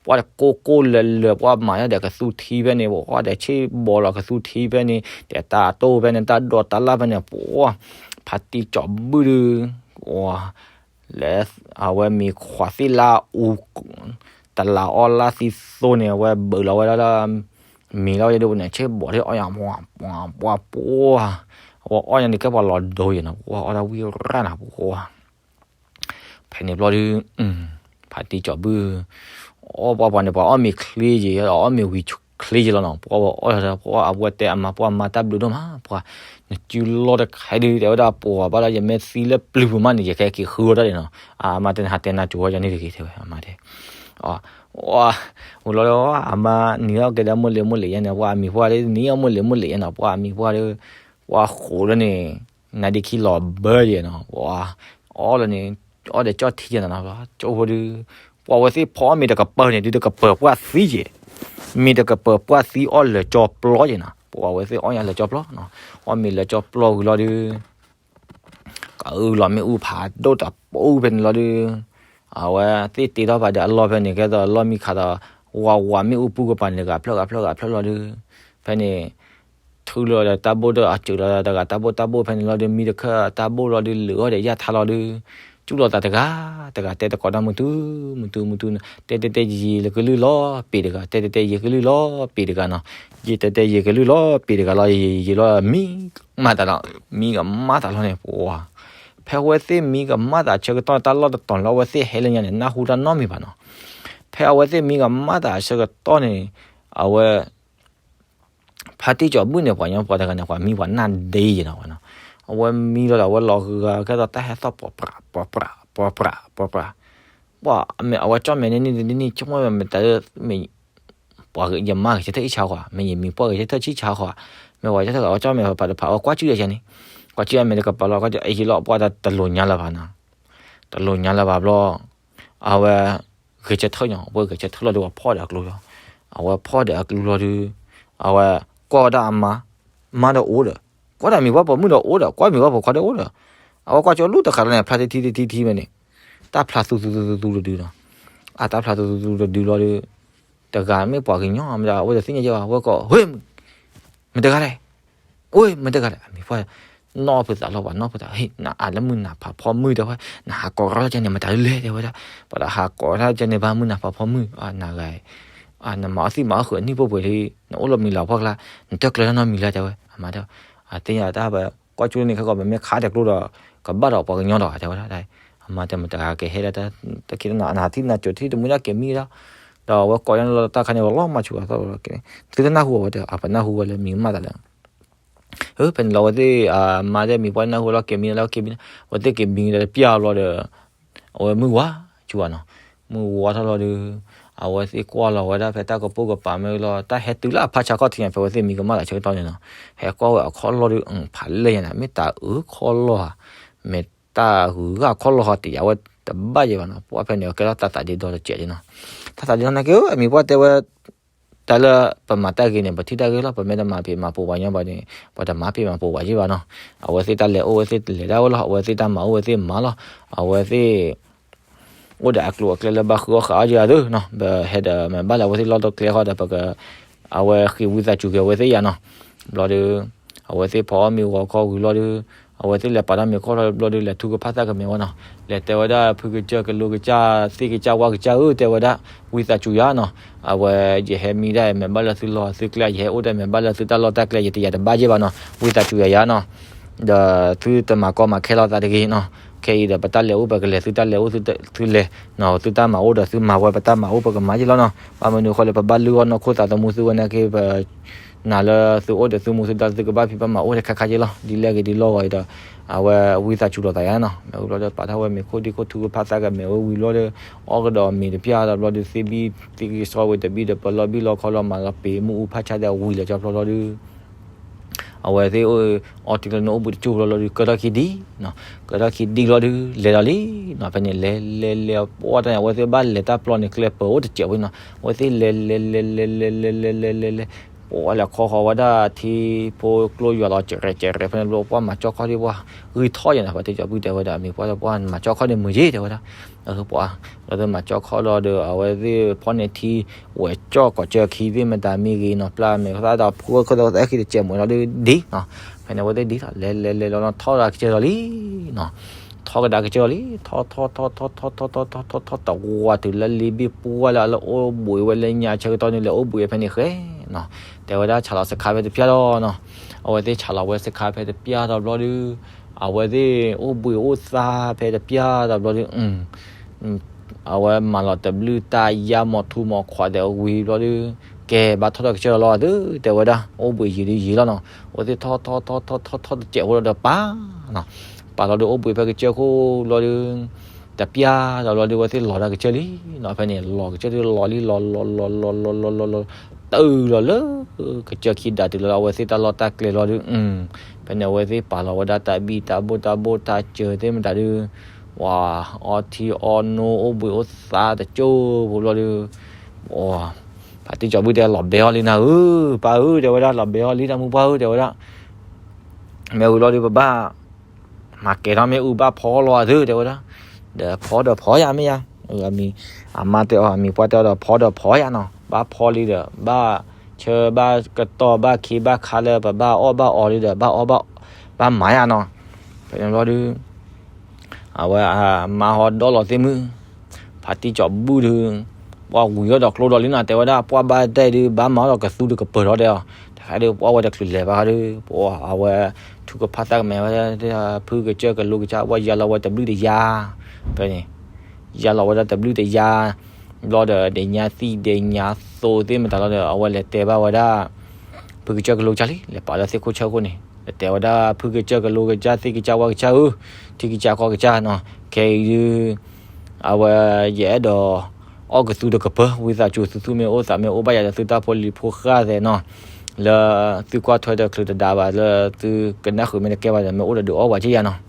ပှၢ်တကိၢ်ကိၢ်လၢလၢ ပှၢ်မၤယါဒီးကသူထံဖဲန့ၣ် ပှၢ်ဒီးဆ့ၣ်ဘီလီၤကသူထံဖဲန့ၣ် တဲတၢ်တိၢ်ဖဲန့ၣ် တၢ်ဒိးတၢ်လၢ်ဖဲန့ၣ် ပှၢ် ဖါတံၢ်ကၠီဘုၣ်ဒုး လၢ အဝဲမ့ၤခွးသ့ၣ်လၢအူ တလးအီၣ်လၢသံသိန့ၣ် အဝဲဘုးလီၤဝဲဒၣ်လၢ မ့ၤလီၤဝဲဒၣ်ဒုးန့ၣ် ဆ့ၣ်ဘီထံၣ်အီၣ်ယၤ ပှၤပှၢ် အဝဲအီၣ်ယၤန့ၣ်ကဲပှၤလီၤဒိယဲနီၤ ပှၤအီၣ်ဒၣ်ဝံၣ်ရၣ်နၤပှၤ ဖဲန့ၣ်ဘျီဒုး ဖါတံၢ်ကၠီဘုၣ် အီၣ်ပှၤပှၤန့ၣ် ပှၤအီၣ်မ့ၤချ့ယဲ အီၣ်မ့ၤဝံၤချ့ယဲလီၤနီၤ ပှၤအီၣ် ပှၤအဝဲတဲအမါပှၤမါတၢ်ဘျုးဒိၣ်မး ပှၤ နစုလီၢ်တခါဒုး တဲဝဲဒၣ်ပှၤဘၣ်ဒီး ယမ့ၢ်သံလၢပျုၤပူၤမးန့ၣ် ယကဟဲက့ၤဃုအီၣ်တၢ်န့ၣ်နီၤ အမါတဲနဟးတဲနၢ်ကၠိဝဲယၤန့ၣ်တဂ့ၤ တဲဝဲ အမါတဲ ဝံၤလီၤဒီး အမါနံၤအီၣ်ကဲဒီးမိၢ်လ့ၤမိၢ်လ့ၤယဲန့ၣ် ပှၤအမံၤပှၢ်ဒီး နံၤအီၣ်မိၢ်လ့ၤမိၢ်လ့ၤယဲနီၤ ပှၤအမံၤပှၢ်ဒီး ပှၤဃိးလၢန့ၣ် နါဒ့ခံလီၤဘၢယဲနီၤ ပှၤ အီၣ်လၢန့ၣ် အီၣ်ဒီးကၠီၣ်ထံယဲနီၤ ကၠိဖိဒုး ပှၤဝဲသ့ၣ်ဖီအီၣ်မ့ၤတကပၤန့ၣ် ဒုးတကပၤပှၢ်သံယဲ မ့ၤတကပၤပှၢ်သံအီၣ်လၢာ်ကၠီပျီယဲနီၤ ပှၤဝဲသ့ၣ်အီၣ်ညါလၢာ်ကၠီပျီနီၤ အီၣ်မ့ၤလၢာ်ကၠီပျီဝံၤလီၤဒုး ကအုလီၤမ့ၣ်အူဖးဒိၣ်တပူၤဖဲန့ၣ်လီၤဒုး အဝဲသ့ၣ်တ့ထီၣ်ဖးဒိၣ်အလီၢ်ဖဲန့ၣ် ကဲသိးလီၢ်မံခးဒီး ဝးဝးမ့ၣ်အူပူၤကပၤန့ၣ် ဂၤဖျၢၣ်ဂၤဖျၢၣ်ဂၤဖျၢၣ်လီၤဒုး ဖဲန့ၣ် ထုးလီၤဒီးတၢ်ဘိၣ်ဒီးအစၢၤလီၤဒီးတဂၤတၢ်ဘိၣ်တၢ်ဘိၣ်ဖဲန့ၣ်လီၤဒုး မံတခၢၣ်တၢ်ဘိၣ်လီၤဒုး လၢာ်အီၣ်ဒီးယၢ်ထါလီၤဒုး ကၠူလီၤသးတဂၤ တဂၤတဲတကိးတၢ်မုၢ်တူ မုၢ်တူ မုၢ်တူ တဲတဲတဲယံာ်လၢကလုၢ်လီၤပ့ၤတဂၤ တဲတဲတဲယံာ်ကလုၢ်လီၤပ့ၤတဂၤနီၤ ယံာ်တဲတဲယံာ်ကလုၢ်လီၤပ့ၤတဂၤလီၤ ယံာ်ယံာ်လီၤမံကမၣ်တၢ်လီၤ မံကမၣ်တၢ်လီၤန့ၣ် ပှၤ ဖဲအဝဲသ့ၣ်မံကမၣ်တၢ်ဆၢကတီၢ်န့ၣ် တၢ်လီၢ်တတီၤန့ၣ်လၢအဝဲသ့ၣ်ဟဲလၢညါန့ၣ် နၢ်ဟူတၢ်နီတမံၤဘၣ်နီၤ ဖဲအဝဲသ့ၣ်မံကမၣ်တၢ်ဆၢကတီၢ်န့ၣ် အဝဲ ဖါတံၢ်ကၠီၤဘုၣ်န့ၣ် ပှၤညီပှၤတဂၤန့ၣ် ပှၤမံပှၤနၢ်ဒ့ယဲနီၤ ပှၤနီၤ အဝဲမံလီၤဒီး အဝဲလီၤဂာ်ကဲသိးတၢ်ဟဲသီၣ်ပှၤပြး ပှၤပြး ပှၤပြး ပှၤပြး ပှၤ မ့ၢ်အဝဲကၠီၣ်မဲာ်န့ၣ်န့ၣ်န့ၣ် ဆိကမိၣ်မ့ၢ်တၢ် မ့ၢ် ပှၤယမါဂဲၤဆၢထၢၣ်အံၣ်ဆါဃီ မ့ၢ်ယမံၤပှၢ်ဂဲၤဆၢထၢၣ်ဆံၣ်ဆါဃီ မ့ၢ်ဝဲဆၢထၢၣ်အဝဲကၠီၣ်မဲာ်ဖးတဖး အဝဲကွၢ်စုယဲန့ၣ် ကွၢ်စုအမဲာ်တကပၤလီၤ ကွၢ်စုအဟံးလီၤ ပှၤတလိၤညါလၢၤဘၣ်နီၤ တလိၤညါလၢၤဘၣ်ဘျီ အဝဲ ဂဲၤဆၢထၢၣ်ညီ အဝဲဂဲၤဆၢထၢၣ်လီၤဒီး အဝဲဖီၣ်ဒီးအကျူလီၤ အဝဲဖီၣ်ဒီးအကျူလီၤဒီး အဝဲကွၢ်ဝဲဒၣ်အမါ မါဒီးအိၣ်ဒီး ကွၢ်ဒီးမံၤပှၢ်ပိာ်မုၣ်ဒီးအိၣ်ဒီး ကွၢ်မံၤပှၢ်ပိာ်ခွါဒီးအိၣ်ဒီး အဝဲကွၢ်ကၠိလူၢ်တဃးလီၤန့ၣ် ဖျါတထံတထံတထံဖဲန့ၣ် တၢ်ဖျါသူသူသူသူတဒုနီၤ အတၢ်ဖျါသူသူသူတဒုလီၤဒီး တဂၤမ့ၢ်ပှၤကညီမ့ၢ်ဒၣ် အဝဲတသ့ၣ်ညါယဲဘၣ် အဝဲကိး ဟ့ၣ် မတၤတဂၤလဲၣ် အိၣ် မတၤတဂၤလဲၣ် အမံၤပှၢ် နီၢ်ဖုသးလီၤ ပှၤနီၢ်ဖုသး ဟ့ၣ် နအါလၢမုၢ်နၤဖးဖီမုၢ်တဲဝဲ နဟးကိးထီၣ်ကဲန့ၣ် မတၤဒ်လဲၣ်တဲဝဲဒၣ် ပှၤဒီးဟးကိးထီၣ်ကဲန့ၣ် ဘၣ်မုၢ်နၤဖးဖီမုၢ် နဂၤ နမၤအီၣ်သံမၤအီၣ်ဃုာ်အနံၣ်ပိၢ်ပှဲၤလံ နအိၣ်လီၤမံၤလၢ်ဖီၣ်ကျါ နတၢၢ်ကျၢၤတၢ်နီတမံၤလၢ်တဲဝဲ အမါတဲ အသ့ၣ်ညါတၢ်ဘၣ် ကွၢ်ကၠိန့ၣ် ခဲကီး ပမ့ၢ်ခးတဲကျိဒီး ကဘၣ်ဒီးပှၤကညီဒီးတဲဝဲဒၣ် အမါတဲ မတၤဂၤကဟဲဒၣ် တၢ်ခံတနၤ အနၤထံၣ်နၤကၠိထံၣ်တမုၢ်ဒၣ်က့ၤမံဒီး ဒီးအဝဲကိးယါန့ၣ်လီၤ တၢ်ခါန့ၣ် ဝဲလီၤမၤဆူၣ်အသီၣ် သုတနၢ်ဟူအီၤဝဲတဲ အပနၢ်ဟူဝဲလၢမံၤကမၣ်သးဒီး ဖဲန့ၣ်လီၤ အဝဲသ့ၣ် အမါသ့ၣ်မံၤပှၢ်နၢ်ဟူလီၤက့ၤမံလီၤက့ၤမံ အဝဲသ့ၣ်က့ၤမံဒီးတပျၢ်အီၤဘျီဒီး အဝဲမုၢ်ဝါဆူၣ်နီၤ မုၢ်ဝါထီၣ်လီၤဒီး အဝဲသ့ၣ်ကွၢ်လီၤဝဲဒၣ်ဖဲတၢ်ကပိာ်ကပၤမ့ၢ်လီၤ တၢ်ဟဲတုၤလၢအဖးဆါခီၣ်ထံးညါ ဖဲအဝဲသ့ၣ်မံၤကမၣ်သးဆၢကတီၢ်န့ၣ်နီၤ ဟဲကွၢ်ဝဲအခီၣ်လီၢ်ဒီး ဖးလဲၢ်ညါန့ၣ် မ့ၢ်တၢ်အုးခီၣ်လီၢ်ဧါ မ့ၢ်တၢ်ဂုၤဂၤခီၣ်လီၢ်ဧါ တယာ်ဝဲတဘၣ်ယဲဘၣ်နီၤ ပှၢ်ဖဲန့ၣ် ကဲထီၣ်တၢ်သးဒ့ဒီတစဲးဒ်နီၤ တၢ်သးဒ့ဒီနာ်က့ အမံၤပှၢ်တဲဝဲ တၢ်လၢပမၤတၢ်ဂ့ၤန့ၣ် ပထံၣ်တၢ်ဂ့ၤလီၤ, ပမ့ၢ်တမၤဖံးမၤပူၤပှၤညီဘၣ်န့ၣ် ပှၤတမၤဖံးမၤပူၤပှၤယ့ၢ်ဘၣ်နီၤ. အဝဲသ့ၣ်တၢ်လဲၤအိၣ်ဝဲသ့ၣ်လဲၤတၢ်အိၣ်လီၤ, အဝဲသ့ၣ်တၢ်မၤအိၣ်ဝဲသ့ၣ်မၤလီၤ, အဝဲသ့ၣ် အိၣ်ဒီးအကျိၤအကျဲလၢဘၣ်ဃုအီၣ်ဃုအီယၤသုနီၤ, ပဟဲဒီးမ့ၢ်ဘၣ်လၢအဝဲသ့ၣ်လီၢ်တကျဲဃီဒီး ပက အဝဲဃ့ဝံသးစူၤက့ၤအဝဲသ့ၣ်ယၤနီၤ. ဘျီဒီး အဝဲသ့ၣ်ဖီအီၣ်မ့ၤဂီၤခီဝံၤလီၤဒီး အဝဲသ့ၣ်လဲၤပာ်တၢ်မ့ၤခီၣ်လီၤဘျီဒီး လဲၤထူကဖၣ်သးကမဲာ်ဝဲနီၤ. လဲၤတဲဝဲဒၣ်ဖုကစၢၢ်ကလိကစၢၢ်သ့ၣ်ကစၢၢ်ဝၣ်ကစၢၢ်ဧၢ တဲဝဲဒၣ် ဝံသးစူၤယၤနီၤ. အဝဲယဟဲမံဒၣ်အံၤမ့ၢ်ဘၣ်လၢသုလီၢ်သုကျဲ, ယဟဲအိၣ်ဒၣ်မ့ၢ်ဘၣ်လၢသုတၢ်လီၢ်တၢ်ကျဲ, ယတယာ်တဘၣ်ယ့ၢ်ဘၣ်နီၤ, ဝံသးစူၤယၤယၤနီၤ. ဒီးသုတမၤကီမၤခဲလီၤသးတဂ့ၤနီၤ. ခဲအံၤဒီးပတၢ်လဲၤအိၣ် ပကလဲၤသုတၢ်လဲၤအိၣ်သုလဲၤနီၤ, သုတၢ်မၤအိၣ်ဒီးသုမၤဝဲ, ပတၢ်မၤအိၣ်ပကမၤယ့ၢ်လီၤနီၤ. ဘၣ်မနုၤအဃိလဲၣ် ပဘၣ်လုၢ်အီၣ်နီၢ်ခိသးသမူသုဝဲန့ၣ်က့ ပ နၤလၢသုအိၣ်ဒီးသုမူသုဒါ သုကဘၣ်ဖံးဘၣ်မၤအိၣ်တခါခါယ့ၢ်လီၤ. ဒ်လဲၣ်ဂ့ၤဒ်လီၢ်ဂီၤအံၤဒီး အဝဲဝံသးစူၤလိာ်သးယၤနီၤ. မ့ၢ်ဝံၤဘျီဒီး ပာ်ထီၣ်ဝဲမ့ၤခိၣ်ဒ့ခိၣ် ထူကဖၣ်သးကမဲာ်ဝဲဝံၤဘျီဒီး အီၣ်ကဒီးမ့ၤတပျၢ်ဒီးဘျီဒီး သ့ၣ်ဘံၣ်သ့ၣ်ကဆှီဝံၤတဘံၣ်ဒီးပလီၢ်ဘံၣ်လီခီလီၤ မၤကပ့ၤမ့ၣ်အူဖးဆါဒီးဝံၤလီၤကၠီဖျီလီၤဒီး အဝဲသ့ၣ်အီထံလၢနအိၣ်ဘှံးတကၠိၢ်ဘျီလီၤဒီး ကၢထီၣ်ခံဒံနီၤ, ကၢထီၣ်ခံဒံလီၤဒီး လဲၤဒီးလံနီၤ. ဖဲန့ၣ်လဲၤလဲၤလဲၤ ပှၤတၢ်န့ၣ် အဝဲသ့ၣ်ဘၣ်လဲၤတၢ်ပျီန့ၣ် ကျဲပၢၤအိၣ်တစဲးဝဲနီၤ. အဝဲသ့ၣ်လဲၤလဲၤလဲၤလဲၤလဲၤလဲၤလဲၤလဲၤလဲၤလဲၤ ပှၤလဲၤခီဃီၤဝဲဒၣ်ထံဖိကျိယွၤလီၤ ကရဲးကရဲး ဖဲန့ၣ်ဘျီ ပှၤမၤကၠီခီၣ်ဒံး ပှၤဂံၢ်ထီၣ်ယဲန့ၣ် ပှၤတ့ၢ်ကၠီၤဘုၣ်တဲဝဲဒၣ် မ့ၢ်ပှၤပှၤမၤကၠီခီၣ်န့ၣ်မုာ်ယ့ၢ်တဲဝဲဒၣ်, ပှၤ လီၤသ့ၣ်မၤကၠီခီၣ်လီၤဒီး အဝဲသ့ၣ်ဖီၣ်န့ၢ်ထံ ဝဲၢ်ကၠီၣ်ကီးကၢခံသ့ၣ်မတၤမ့ၢ်ဂ့ၤနီၤ ပျၢ်မ့ၢ်သၣ်ဒီးဖှိၣ်ခၢၣ်သးသၣ်ခံတစဲးမုာ်လီၤဒီးဒ်နီၤ. ဖဲန့ၣ်အဝဲသ့ၣ်ဒ်လီၤ လဲၤလဲၤလဲၤလီၤနီၤ ထီၣ်ဒီးကစၢၢ်လီၤလံနီၤ. ထီၣ်ကဒါကစၢၢ်လီၤလံ ထီၣ်ထီၣ်ထီၣ်ထီၣ်ထီၣ်ထီၣ်ထီၣ်ထီၣ်ထီၣ်ထီၣ်ထီၣ်တဝၤတုၤလၢလ့ဘ့ၣ်ပှၢ်လၢအလၢအိၣ်ဘှံးဝဲလၢညါဆၢကတီၢ်န့ၣ် လဲၤအိၣ်ဘှံးဖဲန့ၣ်ဃဲနီၤ. တဲဝဲဒၣ်ဆးလီၤစခါဖဲတပျၢ်လီၤနီၤ. အဝဲသ့ၣ်ဆးလီၤဝဲစခါဖဲတပျၢ်ဒီးဘျီဒီး အဝဲသ့ၣ်အိၣ်ဘှံးအိၣ်သါဖဲတပျၢ်ဒီးဘျီဒီး အဝဲမၤလီၤတဘျုးတၢ်ယါမီၤထူမီၤခွးဒီးဝံၤဘျီဒီး ကဲဘၣ်ထီၣ်ဒီးကစၢၢ်လီၤလီၤသု တဲဝဲဒၣ် အိၣ်ဘှံးယံာ်ဒုးယံာ်လီၤနီၤ. အဝဲသ့ၣ်ထီၣ်ထီၣ်ထီၣ်ထီၣ်ထီၣ်ထီၣ်တစဲးဖိလီၤဒီးပာ်နီၤ. ပာ်လီၤဒီးအိၣ်ဘှံးဖဲကစၢၢ်ခိၣ်ဘျီဒီး တပျၢ်ဒီးဘျီဒီး အဝဲသ့ၣ်လီၤဒၣ်ကစၢၢ်လံနီၤ. ဖဲန့ၣ် လီၤကစၢၢ်ဒုးလီၤလံ လီၤလီၤလီၤလီၤလီၤလီၤလီၤလီၤလီၤ တုၤလီၤလၢကစၢၢ်ခံဒးတုၤလီၤ အဝဲသ့ၣ်တၢ်လီၢ်တၢ်ကျဲလီၤဒုး ဖဲန့ၣ် အဝဲသ့ၣ်ပာ်လီၤဝဲဒၣ်တၢ်ဘံၣ်တၢ်ဘိၣ်တၢ်ဘိၣ်တၢ်စၢၤသ့ၣ်မတၤဒုး ဝၤ အီထံအီနိအိၣ်ဘှံးအိၣ်သါတကၠိၢ်ဖိဘျီဒီး ဖါတံၢ်ကၠီၤဘုၣ်တဲလီၤဘဲအီၤလံနၤဧၢ ပၢ်ဧၢ တဲဝဲဒၣ် လီၤဘဲအီၤလံတၢ်မုၢ်ပှၢ်ဧၢ တဲဝဲဒၣ် မ့ၢ်ဝံၤလီၤဒီးပဘၣ် မၤကဲၤထီၣ်မ့ၣ်အူဘၣ်ဖီလီၤအသု တဲဝဲဒၣ် ဒီးဖီဒီးဖီယၤမ့ၢ်ယၤ အမံၤ အမါတဲအီၤ အမံၤပှၢ်တဲအီၤဒီး ဖီဒီးဖီယၤနီၤ ဘၣ်ဖီလံဒီး ဘၣ်ဆၢဘၣ်ကတီၢ်ဘၣ်ခ့ဘၣ်ခါလၢပဘၣ်အီၣ်ဘၣ်အီလံဒီး ဘၣ်အီၣ်ဘၣ် ဘၣ်မၤယၤနီၤ ဖဲန့ၣ်ဘျီဒုး အဝဲအမါဟီဒီလီၤသ့ၣ်မုၣ် ဖါတံၢ်ကၠီၤဘုၣ်ဒုး ပှၤဝံၤအီၣ်ဒီးကျိဒီးလံနီၤ တဲဝဲဒၣ် ပှၢ်ဘၣ်တဲဒုး ဘၣ်မၤအီၣ်ဒီးကသူတကပၢၤထီၣ်ဒဲးအီၤ တခါဒုး ပှၢ်ဝဲတချုးလဲၤဘၣ်ဒုး ပှၤအဝဲ ထူကဖၣ်သၣ်ကမဲာ်ဝဲ ဖုကစၢၢ်ကလိကစၢၢ် ပှၤယါလီၤဝဲတဘျုးတယါ ဖဲန့ၣ် ယါလီၤဝဲဒၣ်တဘျုးတယါ ဘျီဒီး ဒဲးညါသံၣ်ဒဲးညါသိသ့ၣ်မတၤလီၤဒီး အဝဲလဲၤတဲဘၣ်ဝဲဒၣ် ဖုကစၢၢ်ကလိကစၢၢ်လံ လဲၤပာ်လၢသ့ၣ်ခိၣ်ဆၢခိၣ်န့ၣ် လဲၤတဲဝဲဒၣ် ဖုကစၢၢ်ကလိကစၢၢ် သ့ၣ်ကစၢၢ်ဝၣ်ကစၢၢ်ဧၢ ထံကစၢၢ်ကီၢ်ကစၢၢ်နီၤ ခဲအံၤဒုး အဝဲ ယအဲၣ်ဒိး အီၣ်ကသူတကပၢၤ ဝံသးစူၤ သုသူၣ်မ့ၢ်အိၣ်သးမ့ၢ်အိၣ် ဘၣ်ယၤဒီးသုတၢ်ဖိလံၤဖိဃၢ်သဲးနီၤ လၢသုကွၢ်ထွဲတချုးတဒါဘၣ် လၢသုကနၣ်ဃုာ်မ့ၢ်တကဲဘၣ်ဒီး မ့ၢ်အိၣ်ဒီးဒုးအီၣ်ဝဲက့ယၤနီၤ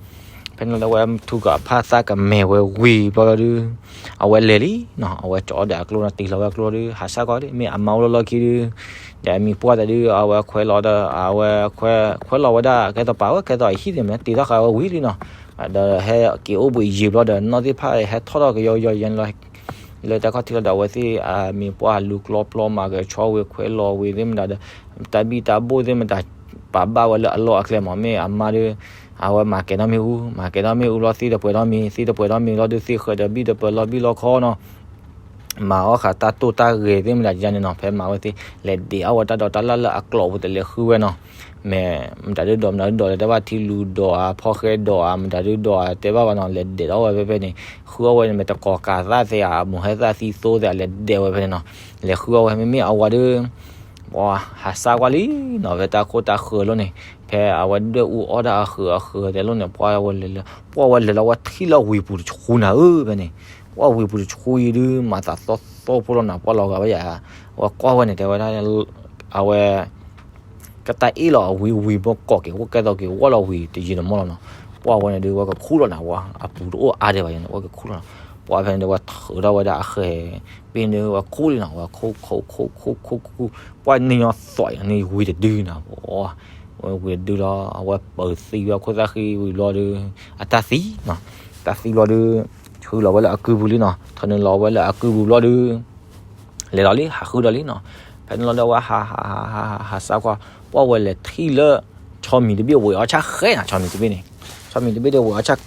ဖဲန့ၣ်လီၤဒီးအဝဲထူကဖၣ်သၣ်ကမဲာ်ဝဲဝံၤဘျီဒီး အဝဲလဲၤလံနီၤ အဝဲကၠီဒီးအကျိနီၤ တ့ၢ်လီၤဝဲအကျိဒီး ဟးဆၣ်ကီးဒ် မ့ၢ်အမါအိၣ်လီၢ်လီၢ်ခံဒုး ဒီးအမံၤပှၢ်သးဒုး အဝဲခွဲးလီၤဒီး အဝဲခွဲး ခွဲးလီၤဝဲဒၣ် ကဲသိးပာ်ဝဲ ကဲသိးအဟံၣ်သ့ၣ်မနုၤ တ့ၢ်ထီၣ်ဃာ်ဝဲဝံၤလံနီၤ ဒီးဟဲက့ၤအိၣ်ဘှံးယံာ်ဘျီဒီး နီၢ်သ့ၣ်တဖၣ်ဟဲထီၣ်ထီၣ်ကယီကယီယဲန့ၣ်လီၤ လၢတၢ်ခီၣ်ထံးလီၤဒီး အဝဲသ့ၣ်အမံၤပှၢ်လူၤကျီပျီမၤက့ၤ ဆီဝံၤခွဲးလီၤဝံၤသ့ၣ်မတၤဒီး တၢ်ဘံၣ်တၢ်ဘိၣ်သ့ၣ်မတၤ ပာ်ဘၣ်ဝဲလၢအလီၢ်အကျဲမး မ့ၢ်အမါဒီး အဝဲမၤကဲၤထီၣ်မ့ၣ်အူ မၤကဲၤထီၣ်မ့ၣ်အူလီၤ သံတပှဲၤထီၣ်မ့ၤ သံတပှဲၤထီၣ်မ့ၤလီၤဒီး သ့ၣ်ဃၢၤဒီးဘံၣ်တပှဲၤလီၤဘံၣ်လီၤခီနီၤ မၤအီၣ်ဃာ်တၢ်တိၢ်တၢ်ဂဲၤသ့ၣ်မတၤယါန့ၣ်နီၤ ဖဲမၤဝဲသ့ၣ် လဲၤဒဲးအီၣ်ဝဲတၢ်ဒိးတၢ်လၣ်လၢအကျိးပူၤတလဲၤဃုဝဲနီၤ မ့ၢ်မတၤဒုးဒိး မတၤဒုးဒိးလဲၤတဲဘၣ်ထံလူၤဒိးဧါ ဖီၣ်ဃဲဒိးဧါ မတၤဒုးဒိးဧါ တဲဘၣ်ဘၣ်နီၤ လဲၤဒဲးအီၣ်ဝဲဖဲဖဲန့ၣ် ဃုအီၣ်ဝဲန့ၣ် မ့ၢ်တကိးကၤသၣ်သ့ဧါ မိၢ်ဟဲသၣ်သံသိသ့ဧါ လဲၤဒဲးဝဲဖဲန့ၣ်နီၤ လဲၤဃုအီၣ်ဝဲမ့မ့ၢ်အဝၤဒီး ပှၤဟးစၢ်ကွၢ်လံနီၤ ဖဲတၢ်ခိၣ်တၢ်ဃၢၤလိၤန့ၣ် ဖဲအဝဲဒွဲၣ်အူအီၣ်တၢ်အဃၢၤအဃၢၤတဲလိၤန့ၣ် ပှၤဝဲလဲၤလၢ ပှၤဝဲလဲၤလီၤဝဲထံၣ်လၢဝံၤပူၤတဆူနၤဧၢ ဖဲန့ၣ် ပှၤဝံၤပူၤတဆူအံၤဒုး မၤသးသီသီဖိလီၤနၤ ပှၤလီၤဂာ်ဝဲယၤ အဝဲကွၢ်ဝဲန့ၣ် တဲဝဲဒၣ် အဝဲ ကတၢ်အ့ၣ်လီၤအဝံၤဝံၤဘိကိးက့ၤ ကဲသိးက့ၤဝီလီၤဝံၤတယံာ်တမီၢ်လီၤနီၤ ပှၤဝဲန့ၣ်ဒုး ဝဲကခူၣ်လီၤနၤ ဝဲအပူၤတအိၣ်အါဒံးဘၣ်ယၤန့ၣ် ဝဲကခူၣ်လီၤနၤ ပှၢ်ဖဲန့ၣ်ဒီး ဝဲထုးထီၣ်ဝဲဒၣ်အဃဲၤ, ဘ့ၣ်န့ၣ်ဝဲခူၣ်လံနီၤ, ဝဲခူၣ်ခူၣ်ခူၣ်ခူၣ်ခူၣ်ခူၣ်ခူၣ်, ပှၢ်န့ၢ်ညီသွးအံၤနီၤ, န့ၢ်ဝံၤတဒုနီၤ, ဝဲဝံၤတဒုလီၤ, အဝဲပၢၤသံဝဲခိၣ်သၣ်ဃံဝံၤဘျီဒီး အတၢ်သံနီၤ, တၢ်သံဘျီဒီး ထုးလီၤဝဲလၢအကုပူၤလံနီၤ, ထုးန့ၢ်လီၤဝဲလၢအကုပူၤဘျီဒီး လဲၤဒီးလံ ဟးဃုဒီးလံနီၤ. ဖဲန့ၣ်လီၤဒီး အဝဲဟးဟးဟးဟးဟးဟးစးကွၢ်, ပှၢ်ဝဲလဲၤထံၣ်လၢ ဆီမံၤတဘ့ၣ်ဝဲအီၣ်ဆၣ်ဃဲနီၤ, ဆီမံၤတဘ့ၣ်န့ၣ်, ဆီမံၤတဘ့ၣ်ဒီးဝဲအီၣ်ဆၣ်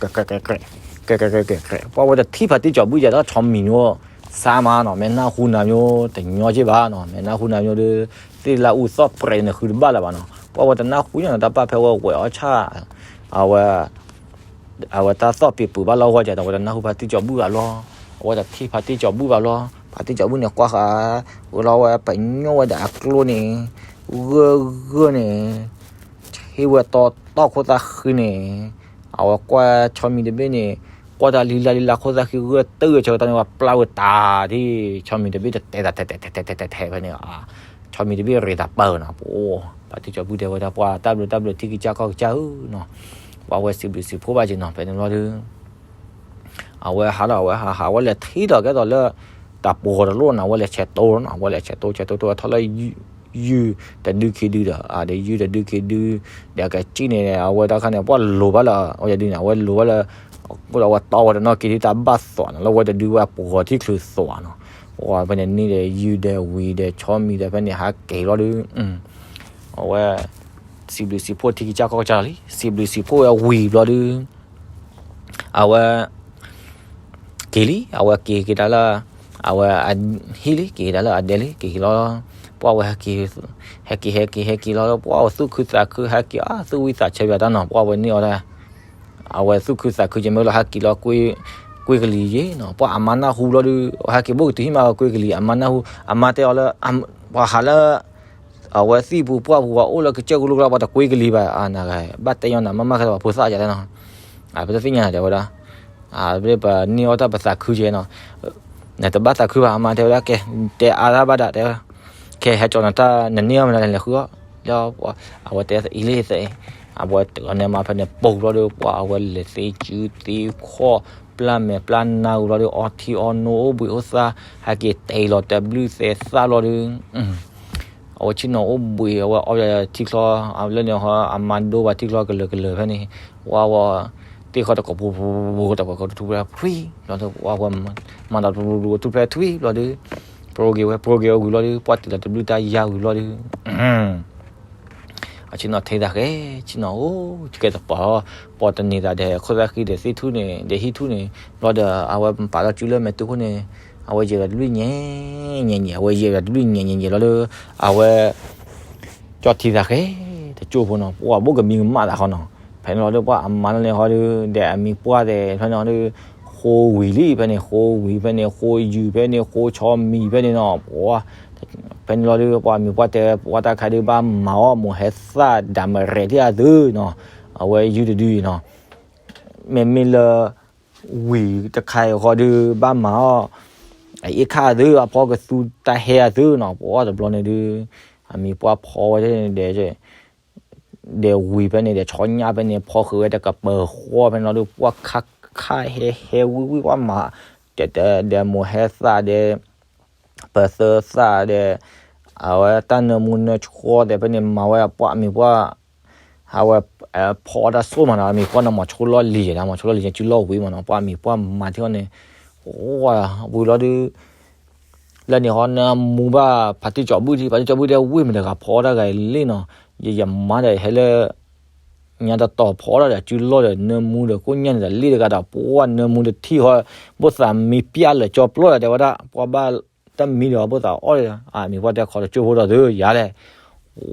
ကဲးကဲးကဲးကဲး, ပှၢ်ဝဲတထံၣ်ဖါတံၢ်စီၤဘူၣ်ယၤဒီးဆီမံၤန့ၣ် စါမးနီၤ, မ့ၢ်နၢ်ဟူနၤမ့ၢ်တညီက့ၢ်ဘၣ်နီၤ, မ့ၢ်နၢ်ဟူနၤမ့ၢ်ဒီး သ့ၣ်လၢအူသီၣ်ပြဲးန့ၣ်ဃုတဘၣ်လၢၤဘၣ်နီၤ, ပှၢ်ဝဲတနၢ်ဟူညါနီၤ, တၢ်ပၢ်ဖဲဝဲဝဲအီၣ်ဆၣ် အဝဲ အဝဲတၢ်သီၣ်ပ့ၤပူၤဘၣ်လီၤဂီၢ်ကဲးဒီး အဝဲတနၢ်ဟူဖါတံၢ်စီၤဘူၣ်ဘၣ်လီၤ, အဝဲတထံၣ်ဖါတံၢ်စီၤဘူၣ်ဘၣ်လီၤ, ဖါတံၢ်စီၤဘူၣ်န့ၣ်ကွၢ်ဃာ် ဝဲလီၤဝဲပညိၣ်ဝဲဒီးအကျိန့ၣ် ဂၢၢ်ဂၢၢ်န့ၣ် ဟ့ၣ်ဝဲတီတီၢ်ခိၣ်သၣ်ဃံန့ၣ်, အဝဲကွၢ်ဆီမံၤတဘ့ၣ်န့ၣ် ကွၢ်တၢ်လံၤလၢ်လံၤလၢ်ခိၣ်သၣ်ဃံဂၢၢ်တၢၢ်ဆၢကတီၢ်န့ၣ် ဝဲပျၢ်ဝဲတၢ်ဒ် ဆီမံၤတဘ့ၣ်တတဲတၢ်ထဲးထဲးထဲးထဲးထဲးဖဲန့ၣ်, ဆီမံၤတဘ့ၣ်ရ့တၢ်ပၢၢ်နီၤ, ပှၢ် ဖါတံၢ်စီၤဘူၣ်တဲဝဲဒၣ် ပှၢ်တၢ်ဘျုးတၢ်ဘျုးထံကစၢ်ကီၢ်ကစၢ်ဧၢနီၤ, ပှၢ်ဝဲစံးဘျုးစံးဖှိၣ်ဘၣ်က့ၤနီၤ, ဖဲန့ၣ်လီၤဒီး အဝဲဟးလီၤ အဝဲဟးဟး အဝဲလဲၤထံၣ်ဒီးကဲသိးလၢ တၢ်ပှီၤတလိၣ်နီၤ, အဝဲလဲၤဆဲးတိၢ်နီၤ, အဝဲလဲၤဆဲးတိၢ်ဆဲးတိၢ် ထီၣ်လၢ ယုၢ်တဒုခံဒုဒီး အဒီးယုၢ်တဒုခံဒု ဒီးကစံၣ်န့ၣ် အဝဲတၢ်ခါန့ၣ် ပှၢ်လိၤဘၣ်လၢ အဝဲဒုန့ၣ် အဝဲလိၤဘၣ်လၢ အဝဲတီဝဲတနီၤက့ၤဒ်တၢ်ဘၣ်သွးနီၤ, လၢဝဲတဒုဝဲပှီၤထံၣ်ချုးသွးနီၤ, ပှၢ်ဖဲန့ၣ်န့ၣ်ဒီး ယုၢ်ဒီးဝံၤဒီးဆီမံၤဒီးဖဲန့ၣ်ဟးက့ၤလီၤဒီး အဝဲ စံးဘျုးစံးဖှိၣ်ထံကစၢ်ကီၢ်ကစၢ်လီၤလံ, စံးဘျုးစံးဖှိၣ်ဝဲဝံၤဘျီဒီး အဝဲ က့ၤလံ, အဝဲက့ၤက့ၤတၢ်လၢ အဝဲအဟံၣ်လံ, က့ၤက့ၤတၢ်လၢအဒဲလံ, က့ၤက့ၤလီၤ, ပှၢ်ဝဲဟဲက့ၤ ဟဲက့ၤ ဟဲက့ၤ ဟဲက့ၤလီၤ, ပှၢ်ဝဲသူၣ်ခုသးခု ဟဲက့ၤအသူၣ်ဝံသးဆၢဘၣ်တၢ်နီၤ, ပှၢ်ဝဲန့ၢ်အီၤတၢ် အဝဲသူၣ်ခုသးခုက့ၤမ့ၢ်လီၤ ဟဲက့ၤလီၤ ကွ့ကလံၤယ့ၣ်နီၤ, ပှၢ်အမါနၢ်ဟူလီၤဒီး ဟဲက့ၤဘိၣ်ကတုၤဟံၣ်မး ကွ့ကလံၤ အမါနၢ်ဟူ, အမါတဲအီၤလၢ ပှၤဟးလၢ အဝဲသံၣ်ပူၤပှၢ်ပူၤ ပှၤအိၣ်လၢကစၢၢ်ကလိကျါ ပှၤတကွ့ကလံၤဘၣ်, ဘၣ်တဲညီနၤ မ့ၢ်မၤခဲလၢာ် ပှၤဖိသၣ်ယၤတဲနီၤ, ပတသ့ၣ်ညါတဲဝဲဒၣ်, ပန့ၢ်အီၤတၢ်ပသးခုက့ၤနီၤ, နတဘၣ်သးခုဘၣ် အမါတဲဝဲဒၣ် ကဲ တဲအါတၢ်ဘၣ်ဒၣ်တဲဝဲ, ခဲဟဲကၠီနတၢ် နန့ၢ်အီၤမနုၤလဲၤဃုအီၤ, လၢ အဝဲတဲအံၤလံသ့, အဝဲတဂၤန့ၣ်မၤဖဲန့ၣ်ပိာ်ဘျီဒီး ပှၢ်အဝဲလဲၤသ့စုသ့ခီၣ် ပျၢ်မဲာ်ပျၢ်နါဝံၤဘျီဒီး အီထံအီနိအိၣ်ဘှံးအိၣ်သါ ဟဲက့ၤတဲလီၤတဘျုးသဲသၣ်ဘျီဒီး အဝဲဆ့ၣ်နီၤအိၣ်ဘှံး အဝဲအီၣ်ထံချီ လၢန့ၣ်ဟီ အမါဒိဘၣ်ထံချီကလၢာ်ကလၢာ်ဖဲန့ၣ်, ပှၢ်ဝဲ တ့ၢ်ဃီတကိးပူၤပူၤ တကိးထူၣ်ဖျဲးထွံဘျီဒီး ပှၢ်ဝဲ မၤဒီးပူၤပူၤထူၣ်ဖျဲးထွံဘျီဒီး ပြိဂ့ၤဝဲ ပြိဂ့ၤဝဲဝံၤလီၤဒီး ပှၢ်တုၤလီၤတဘျုးတၢ်ယါဝံၤလီၤဒီး အဆ့ၣ်နီၤထဲသးဃဲ, ဆ့ၣ်နီၤအိၣ် ကဲတပီၤလီၤ, ပီၤတန့ၢ်သးဒီး ခိၣ်သၣ်ဃံဒီးသ့ၣ်ထူၣ်န့ၣ် ဒီးဟံၣ်ထူၣ်န့ၣ် ဘျီဒီး အဝဲပာ်လီၤစုလၢမဲာ်တူၢ်ခိၣ်န့ၣ် အဝဲယဲၢ်ဒီးတဘျုးညဲ ညဲ ညဲ အဝဲယဲၢ်ဒီးတဘျုးညဲ ညဲ ညဲလီၤဒီး အဝဲ ကၠီထံသးဃဲ တကၠိဖိနီၤ, ပှၢ်ဘိၣ်ကမံကမၣ်သးဃီနီၤ, ဖဲန့ၣ်လီၤဒီး ပှၢ်အမါလၢန့ၣ်ဟီဒီး ဒီးအမံၤပှၢ်ဒီး ဖဲန့ၣ်ဟီဒီး ဃိဝံၤလံ ဖဲန့ၣ် ဃိဝံၤဖဲန့ၣ် ဃိယုၢ်ဖဲန့ၣ် ဃိဆီမံၤဖဲန့ၣ်နီၤ, ပှၢ် ဖဲန့ၣ်လီၤဒီး ပှၢ်အမံၤပှၢ်တဲ ပှၢ်တၢ်ခါဒီး ဘၣ်မၤအီၣ်မိၢ်ဟဲသၣ်ဒၣ်မရဲၣ်ထံၣ်အသုနီၤ, အဝဲယုၢ်တဒုအံၤနီၤ, မ့မ့ၢ်လၢ ဝံၤတခါအံၤဃီဒီး ဘၣ်မၤအီၣ် အအ့ၣ်ခၣ်အသု အဖီကသူတၢ်ဟဲအသုနီၤ, ပှၢ်တဘျီန့ၣ်ဒီး အမံၤပှၢ်ဖီဝဲဒၣ်န့ၣ်ဒီး ဒီးဝံၤဖဲန့ၣ်ဒီး ဆီညၣ်ဖဲန့ၣ် ဖီဃုာ်ဝဲတကပၤဃီဖဲန့ၣ်လီၤဒီး ပှၢ်ခါခါဟဲဟဲဝံၤဝံၤ ပှၢ်မၤ တဲတဲဒီးမိၢ်ဟဲသၣ်ဒီး ပသၢသၣ်ဒီး အဝဲတၢ်နၢမူနၢဆှီဒီး ဖဲန့ၣ်မၤဝဲပှၢ်အမံၤပှၢ် အဝဲ ဖီအီၣ်တၢ်စိၢ်မးနီၤ, အမံၤပှၢ်န့ၣ် မၤဆိလီၢ်လံၤနီၤ, မၤဆိလီၢ်လံၤ စုလီၢ်ဝံၤမးနီၤ, ပှၢ်အမံၤပှၢ်မၤထံၣ်အီၤန့ၣ် ဝံၤလီၤဒီး လၢန့ၣ်ဟီ နၢမူဘၣ်ဖါတံၢ်စီၤဘူၣ်ထံ, ဖါတံၢ်စီၤဘူၣ်တဲ ဝ့ၢ်မတၤတဂၤဖီအီၣ်တၢ်ဂၤအံၤလံနီၤ, ယယမါဒီးဟဲလၢ ညါတတီၤဖီအီၣ်တၢ်ဒီး စုလီၢ်ဒီး နၢမူဒီးကိၣ်ညၣ်န့ၣ်ဒီး လ့ၣ်တဂၤဒီး ပှၢ်နၢမူတထံၣ်ဃီ ဘိၣ်သးမံပျၢ်လၢာ်ကၠီပျီဒီး တဲဝဲဒၣ် ပှၢ်ဘၣ်တၢ်မံဒီး ဘိၣ်သးအီၣ်ဒီး အမံၤပှၢ်တဲခီတကၠိဖိဒီးသုယၤလဲၣ်,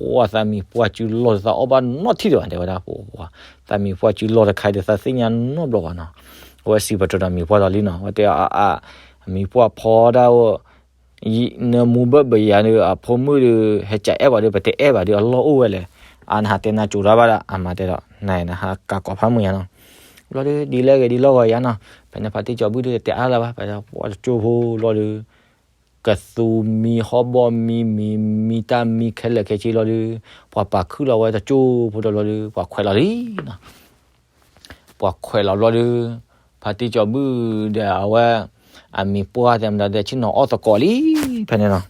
ပှၢ်သးမံၤပှၢ်စုလီၢ်ဒီး သးအီၣ်ဘၣ်နီတထံၣ်ဒံးဘၣ် တဲဝဲဒၣ်, ပှၢ်သးမံၤပှၢ်စုလီၢ်တခါဒီး သးသ့ၣ်ညါနီတဘျီဘၣ်နီၤ, အဝဲစံးပတြၢၤဒီးမံၤပှၢ်ဒီးလံနီၤ, အဝဲတဲအါအါ အမံၤပှၢ်ဖီဒၣ်အိၣ် နၢမူဘၢၣ်ဘၢၣ်ယၤဒီး အဖိမုၣ်ဒီး ဟဲကအဲၣ်ဘၣ်ဒီး ပတအဲၣ်ဘၣ်ဒီး အလီၢ်အိၣ်ဝဲလဲၣ်, အါနဟးတဲနၤကၠိၤတၢ်ဘၣ်ဒၣ် အမၤတဲဒီး နၤနဟးကးကိးဖးမုၢ်ယၤနီၤ, ဘျီဒီး ဒ်လဲၣ်ဂ့ၤဒ်လီၢ်ဂီၤယၤနီၤ, ဖဲန့ၣ်ဖါတံၢ်စီၤဘူၣ်ဒီး တဲအါလၢၤဘၣ် ဖဲပှၢ်တကၠိဖိလီၤဒီး ကသူမံဟီၣ်ဘီၣ်မံ မံမံတၢ်မံခဲလၢာ်ခဲဆ့လီၤဒီး ပှၤပာ်ခုၣ်လီၤဝဲတကၠိဖိဒီးလီၤဒီး ပှၤခွဲးလီၤလံနီၤ, ပှၤခွဲးလီၤဘျီဒီး ဖါတံၢ်စီၤဘူၣ်ဒီးအဝဲ အမံၤပှၢ်တဲမတၤဒဲး ဆ့ၣ်နီၤအီၣ်သကိးလံ ဖဲန့ၣ်နီၤ.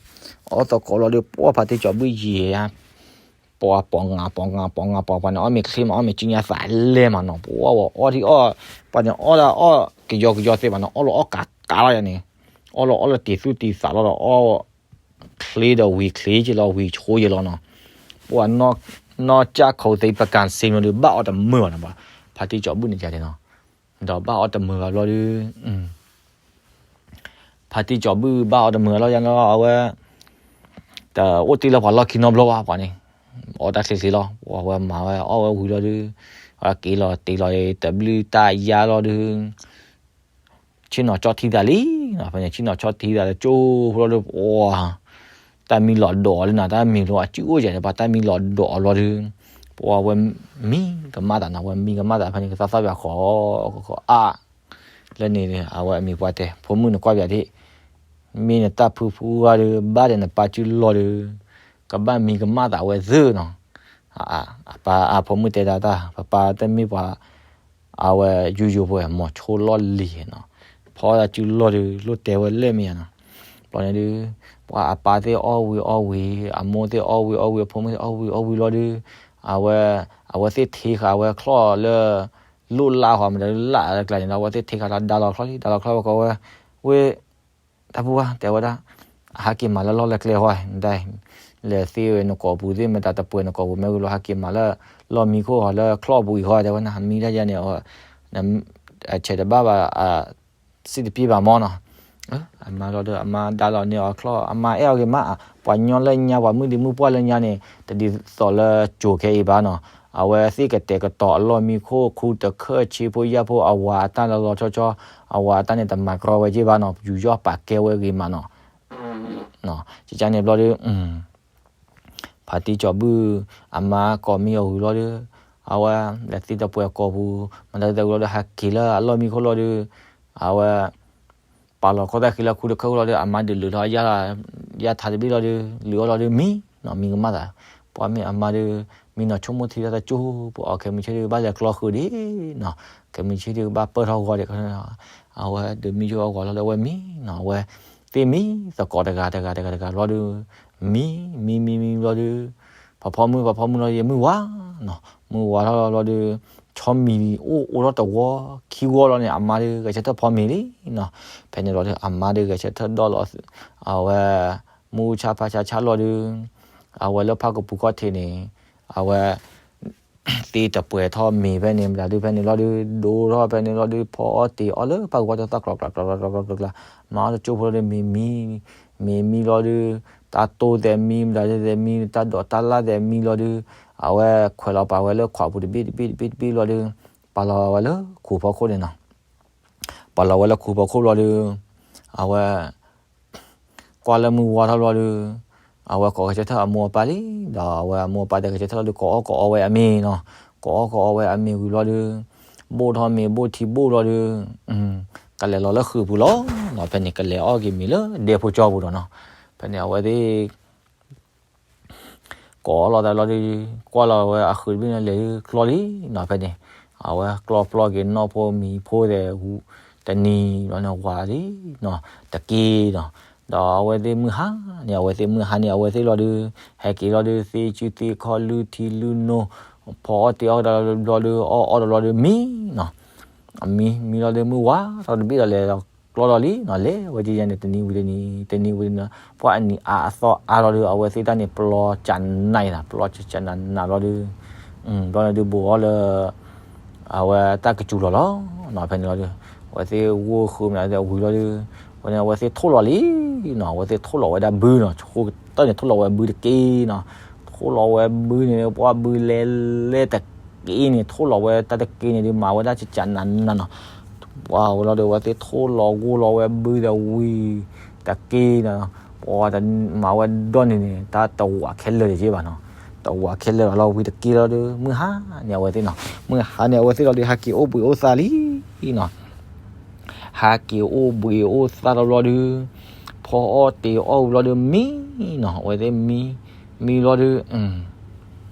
အီၣ်သကိးလီၤဒီး ပှၢ်ဖါတံၢ်စီၤဘူၣ်ယံာ်ဧါ, ပှၤပိာ်ငါပိာ်ငါပိာ်ငါပိာ်ပှၤန့ၣ် အီၣ်မ့ၤချ့မး အီၣ်မ့ၤကၠံညါသးလဲမးနီၤ. ပှၢ်ဝဲအီၣ်ထံအီၣ်, ပှၤန့ၣ်အီၣ်ဒၣ်အီၣ်ကယီကယီသ့ဘၣ်နီၤ, အီၣ်လီၤအီၣ်ကးကးလီၤယၤန့ၣ်, အီၣ်လီၤအီၣ်လၢတံၤသူၣ်တံၤသးလီၤဒီး အီၣ် ချ့ဒီးဝံၤချ့က့ၤလီၤ ဝံၤဆိယဲလီၤနီၤ. ပှၤနီၢ်ကၢ်ခိးသ့ပကၤစ့မးဒီး ဘၣ်အီၣ်တမုာ်ဘၣ်နီၤ, ဖါတံၢ်စီၤဘူၣ်န့ၣ်ယၤန့ၣ်နီၤ. ဒီးဘၣ်အီၣ်တမုာ်ဘၣ်ဘျီဒီး ဖါတံၢ်စီၤဘူၣ်ဘၣ်အီၣ်တမုာ်လီၤယၤနီၤ အဝဲ တအိၣ်တ့ၢ်လၢပှၤလီၢ်ခံနီတဘျီဘၣ်ပှၤန့ၣ်, အီၣ်တၢ်ချ့ချ့လီၤ. ပှၤဝဲမၤဝဲအီၣ်ဝဲဝံၤလီၤဒီး အက့ၤလီၤတ့ၢ်လီၤတဘျုးတၢ်ယါလီၤဒီး ဆ့ၣ်နီၤကၠီၣ်ထံသးလံနီၤ. ဖဲန့ၣ် ဆ့ၣ်နီၤကၠီၣ်ထံသးလၢကၠိဖိလီၤဒီး ပှၤ တၢ်မံလီၤဒိးလၢနၤ တၢ်မံၤလီၤအစုအိၣ်ယဲၢ်န့ၣ် ပှၤတၢ်မံလီၤဒိးအီၤလီၤဒီး ပှၤဝဲမံကမၣ်သးနီၤ, ဝဲမံကမၣ်သးဖဲန့ၣ် ကသၣ်သၣ်ပှၤဃီ ကအါ လၢန့ၣ် အဝဲအမံၤပှၢ်တဲ ဖိမုၣ်နကွၢ်ပၠးဒၣ်, မ့ၢ်နတၢ်ဖုဖုဂၤဒီး ဘၣ်ဒီးနပၢ်စုလီၢ်ဒီး ကဘၣ်မံကမၣ်သးဝဲသ့နီၤ. အပၢ်အဖိမုၣ်တဲဒၣ်တၢ် ပပၢ်တမ့ၢ်ပှၤ အဝဲယူယိၤဖိ မီၤဆိလီၢ်လံၤနီၤ, ဖီအီၣ်တၢ်စုလီၢ်ဒီး လိၣ်တဲဝဲလဲၣ်မ့ၢ်ဧါနီၤ. ဘျီန့ၣ်ဒီး ပှၤအပၢ်သ့ၣ်အီၣ်ဝံၤအီၣ်ဝံၤ အမိၢ်သ့ၣ်အီၣ်ဝံၤအီၣ်ဝံၤ အဖိမုၣ်သ့ၣ်အီၣ်ဝံၤအီၣ်ဝံၤလီၤဒီး အဝဲ အဝဲသ့ၣ်ထံဃာ်ဝဲချီၣ်လၢ လိၣ်လၢ်ဃီမတၤလၢ်အကျါန့ၣ်ဒီး အဝဲသ့ၣ်ထံဃာ်လီၤ ဒါလီၤချီၣ်လံ ဒါလီၤချီၣ်ဝဲကီးဝဲ ဝ့ၢ် တၢ်ပူၤဝါ တဲဝဲဒၣ်, ဟဲက့ၤမၤလၢလီၢ်လၢကျဲဃီ နတၢ် လဲၤသ့ဝဲနကိာ်ပူၤသ့ၣ် မတၤတပှဲၤနကိာ်ပူၤ မ့ၢ်ဝံၤလီၤ ဟဲက့ၤမၤလၢ လီၢ်မံခိၣ်ဃီလၢချီၣ်ပူၤအံၤဃီ တဲဝဲ နမံတၢ်ယါန့ၣ် ဆဲးတဘၣ်ဘၣ် စံၣ်တပျ့ၤဘၣ်မီၢ်နီၤ. အမါလီၤဒီး အမါဒါလီၤန့ၢ်အီၤချီၣ် အမါအဲၣ်အီၤဂ့ၤမး ပှၤညီလၢညါ ပှၤမုၢ်ဒံးမုၢ်ပှၢ်လၢညါန့ၣ် တဒ်သိးလၢကၠိခဲအံၤဘၣ်နီၤ. အဝဲသ့ၣ်ကတဲာ်ကတီၤအလီၢ်မံခိၣ် ခူတခၢၣ် ဆ့ဖိယာ်ဖိ အဝၤအတၢ်လီၤလီၤဆီဆီ အဝၤအတၢ်န့ၣ်တမၤကြီဝဲက့ၤဘၣ်နီၤ ယူးယီၣ်ပာ်ကဲဝဲဂ့ၤမးနီၤ. ကကန့ၣ်ဘျီဒီး ဖါတံၢ်စီၤဘူၣ် အမါကိးမံအီၤဝံၤလီၤဒီး အဝဲလဲၤသ့တပှဲၤကိာ်ပူၤ မတၤသ့ၣ်ဝံၤလီၤဒီး ဟဲက့ၤလၢအလီၢ်မံခိၣ်လီၤဒီး အဝဲ ပာ်လီၤခီၣ်တၢ်ဃံလၢခူတခၢၣ်လီၤဒီး အမါဒုးလုာ်ထီၣ် ယၣ်ထါတဘ့ၣ်လီၤဒီး လုာ်အီၣ်လီၤဒီးမံနီၤ မံကမၣ်သး. ပှၤမ့ၢ်အမါဒီး မံနီၤဆိကမိၣ်ထံလီၤတၢ်ကၠိပူၤအီၤ ခဲမုၢ်ဆ့ၣ်ဒီး ဘၣ်လဲၤကျီဃုာ်ဒံးနီၤ ခဲမုၢ်ဆ့ၣ်ဒီး ဘၣ်ပၢၢ်ထီၣ်ဂီၤဒံး အဝဲဒုးမံဆိအဂီၤလီၤဒီး အဝဲမံနီၤ အဝဲသ့ၣ်မံသကိးတဂၤတဂၤတဂၤတဂၤလီၤဒီး မံ မံမံမံလီၤဒီး ဖးဖီမုၢ် ဖးဖီမုၢ်လီၤဒီး မုၢ်ဝါနီၤ မုၢ်ဝါထီၣ်လီၤဒီး ဆီမံၤအိၣ်အိၣ်ထီၣ်တဝီခံဝီလီၤန့ၣ် အမါဒီး ဂဲၤဆၢထၢၣ်ဖီမ့ၤလံနီၤ. ဖဲန့ၣ်လီၤဒီး အမါဒီး ဂဲၤဆၢထၢၣ်ဒီၣ်လီၤ အဝဲ မုၢ်ဆါဖါဆါဆါလီၤဒီး အဝဲလၢဖၣ်ကပူၤခီၣ်ထံးန့ၣ် အဝဲ သ့တပှဲၤထီၣ်မ့ၤဖဲန့ၣ် မတၤဒုးဖဲန့ၣ်လီၤဒီး ဒိထီၣ်ဖဲန့ၣ်လီၤဒီး ဖီအီၣ်တ့ၤအီၣ်လၢဖၣ်ကဝီၤတသီၣ် ကျီကျီကျီကျီကျီကျီကျီ မၤအီၣ်တကၠိဖိလီၤဒီး မ့ၤမံ မ့ၤမံလီၤဒီး တၢ်တိၢ်သဲးမံ မတၤဒုးသဲးမံ တၢ်ဒိးတၢ်လၣ်သဲးမံလီၤဒီး အဝဲခွဲးလီၤပာ်ဝဲလၢခွးပူၤတဘ့ၣ်တဘ့ၣ်တဘ့ၣ်တဘ့ၣ်လီၤဒီး ပာ်လီၤဝဲလၢခိဖီခိၣ်န့ၣ်နီၤ. ပာ်လီၤဝဲလၢခိဖီခိၣ်လီၤဒီး အဝဲ ကွၢ်လၢမုၢ်ဝါထီၣ်လီၤဒီး အဝဲကိးဂဲၤဆၢထၢၣ်အမိၢ်အပၢ်လံ, ဒီးအဝဲအမိၢ်အပၢ်တဲဂဲၤဆၢထၢၣ်လီၤဒီး ကိးအီၣ်ကိးအီဝဲအမ့ၤနီၤ, ကိးအီၣ်ကိးအီဝဲအမ့ၤဝံၤလီၤဒီး ဘိၣ်ထီၣ်မ့ၤဘိၣ်ထံဘိၣ်လီၤဒီး ကလဲၤလီၤလၢဃုာ်ပူၤလီၤနီၤ, ဖဲန့ၣ် ကလဲၤအီၣ်က့ၤမ့ၤလၢဒဲဖိကၠီပူၤဒီးနီၤ, ဖဲန့ၣ် အဝဲသ့ၣ် ကိးအီၣ်လီၤသးလီၤဒီး ကွၢ်လီၤဝဲအဃုာ်တဘ့ၣ်န့ၣ် လဲၤဒုးကျီလံနီၤ, ဖဲန့ၣ် အဝဲကျီပျီက့ၤနီၢ်ဖိမံၤဖိသဲး တနံၤဘျီန့ၣ် ဝၤလံနီၤ, တက့ၢ်နီၤ, ဒီးအဝဲသ့ၣ်မုၢ်ဟါန့ၣ် အဝဲသ့ၣ်မုၢ်ဟါန့ၣ် အဝဲသ့ၣ်လီၤဒုး ဟဲက့ၤလီၤဒုး သ့စုသ့ခီလုၢ်ထံလုၢ်နိ ဖီအီၣ်တ့ၤအီၣ်ကဒါဘျီဒုး အီၣ်အီၣ်တဘျီဒုး မံနီၤ, အမံ မံလီၤဒုး မုၢ်ဝါထီၣ်တဘ့ၣ်ဒီးလဲၤကျီလီၤလံနီၤ, လဲၤဝဲကယဲၢ်န့ၣ် တနံၤဝံၤတနံၤ တနံၤဝံၤတနံၤ ပှၢ်အနံၤအါအသီအါလီၤဒုး အဝဲသ့ၣ်တၢ်န့ၣ် ပျီကနးနီၤ, ပျီကနးနးလီၤဒုး ဘျီန့ၣ်ဒုး ဘူးအီၣ်လၢ အဝဲတၢ်ကစူၤလီၤလီၤနီၤ, ဖဲန့ၣ်လီၤဒုး အဝဲသ့ၣ်ဂိၢ်ဃုာ်မနုၤသ့ၣ်ဝံၤလီၤဒုး ဝဲန့ၣ် အဝဲသ့ၣ်ထိၣ်လီၤလံနီၤ, အဝဲသ့ၣ်ထိၣ်လီၤဝဲဒၣ်ဘုနီၤ, တၢ်န့ၣ်ထိၣ်လီၤဝဲဘုတက့ၢ်နီၤ, ထိၣ်လီၤဝဲဘုန့ၣ် ပှၢ်ဘုလဲၤလဲၤတက့ၢ်န့ၣ် ထိၣ်လီၤဝဲတၢ်တက့ၢ်န့ၣ်ဒုး မၤဝဲဒၣ်ကကနးနးနီၤ, ပှၢ်ဝဲလီၤဒုး အဝဲသ့ၣ်ထိၣ်လီၤဂိၢ်လီၤဝဲဘုဒီးဝံၤတက့ၢ်နီၤ, ပှၢ်မၤဝဲဒိၣ်န့ၣ်န့ၣ် တၢ်တဝးခဲလၢာ်တက့ၢ်ဘၣ်နီၤ, တဝးခဲလၢာ်ဘၣ်လီၤ ဝံၤတက့ၢ်လီၤဒုး မုၢ်ဟါန့ၣ် အဝဲသ့ၣ်နီၤ, မုၢ်ဟါန့ၣ် အဝဲသ့ၣ်လီၤဒုး ဟဲက့ၤအိၣ်ဘှံးအိၣ်သါလံနီၤ, ဟဲက့ၤအိၣ်ဘှံးအိၣ်သါလီၤဘျီဒုး ဖီအီၣ်တ့ၤအီၣ်ဝံၤလီၤဒုး မံနီၤ, အဝဲသ့ၣ်မံ မံလီၤဒုး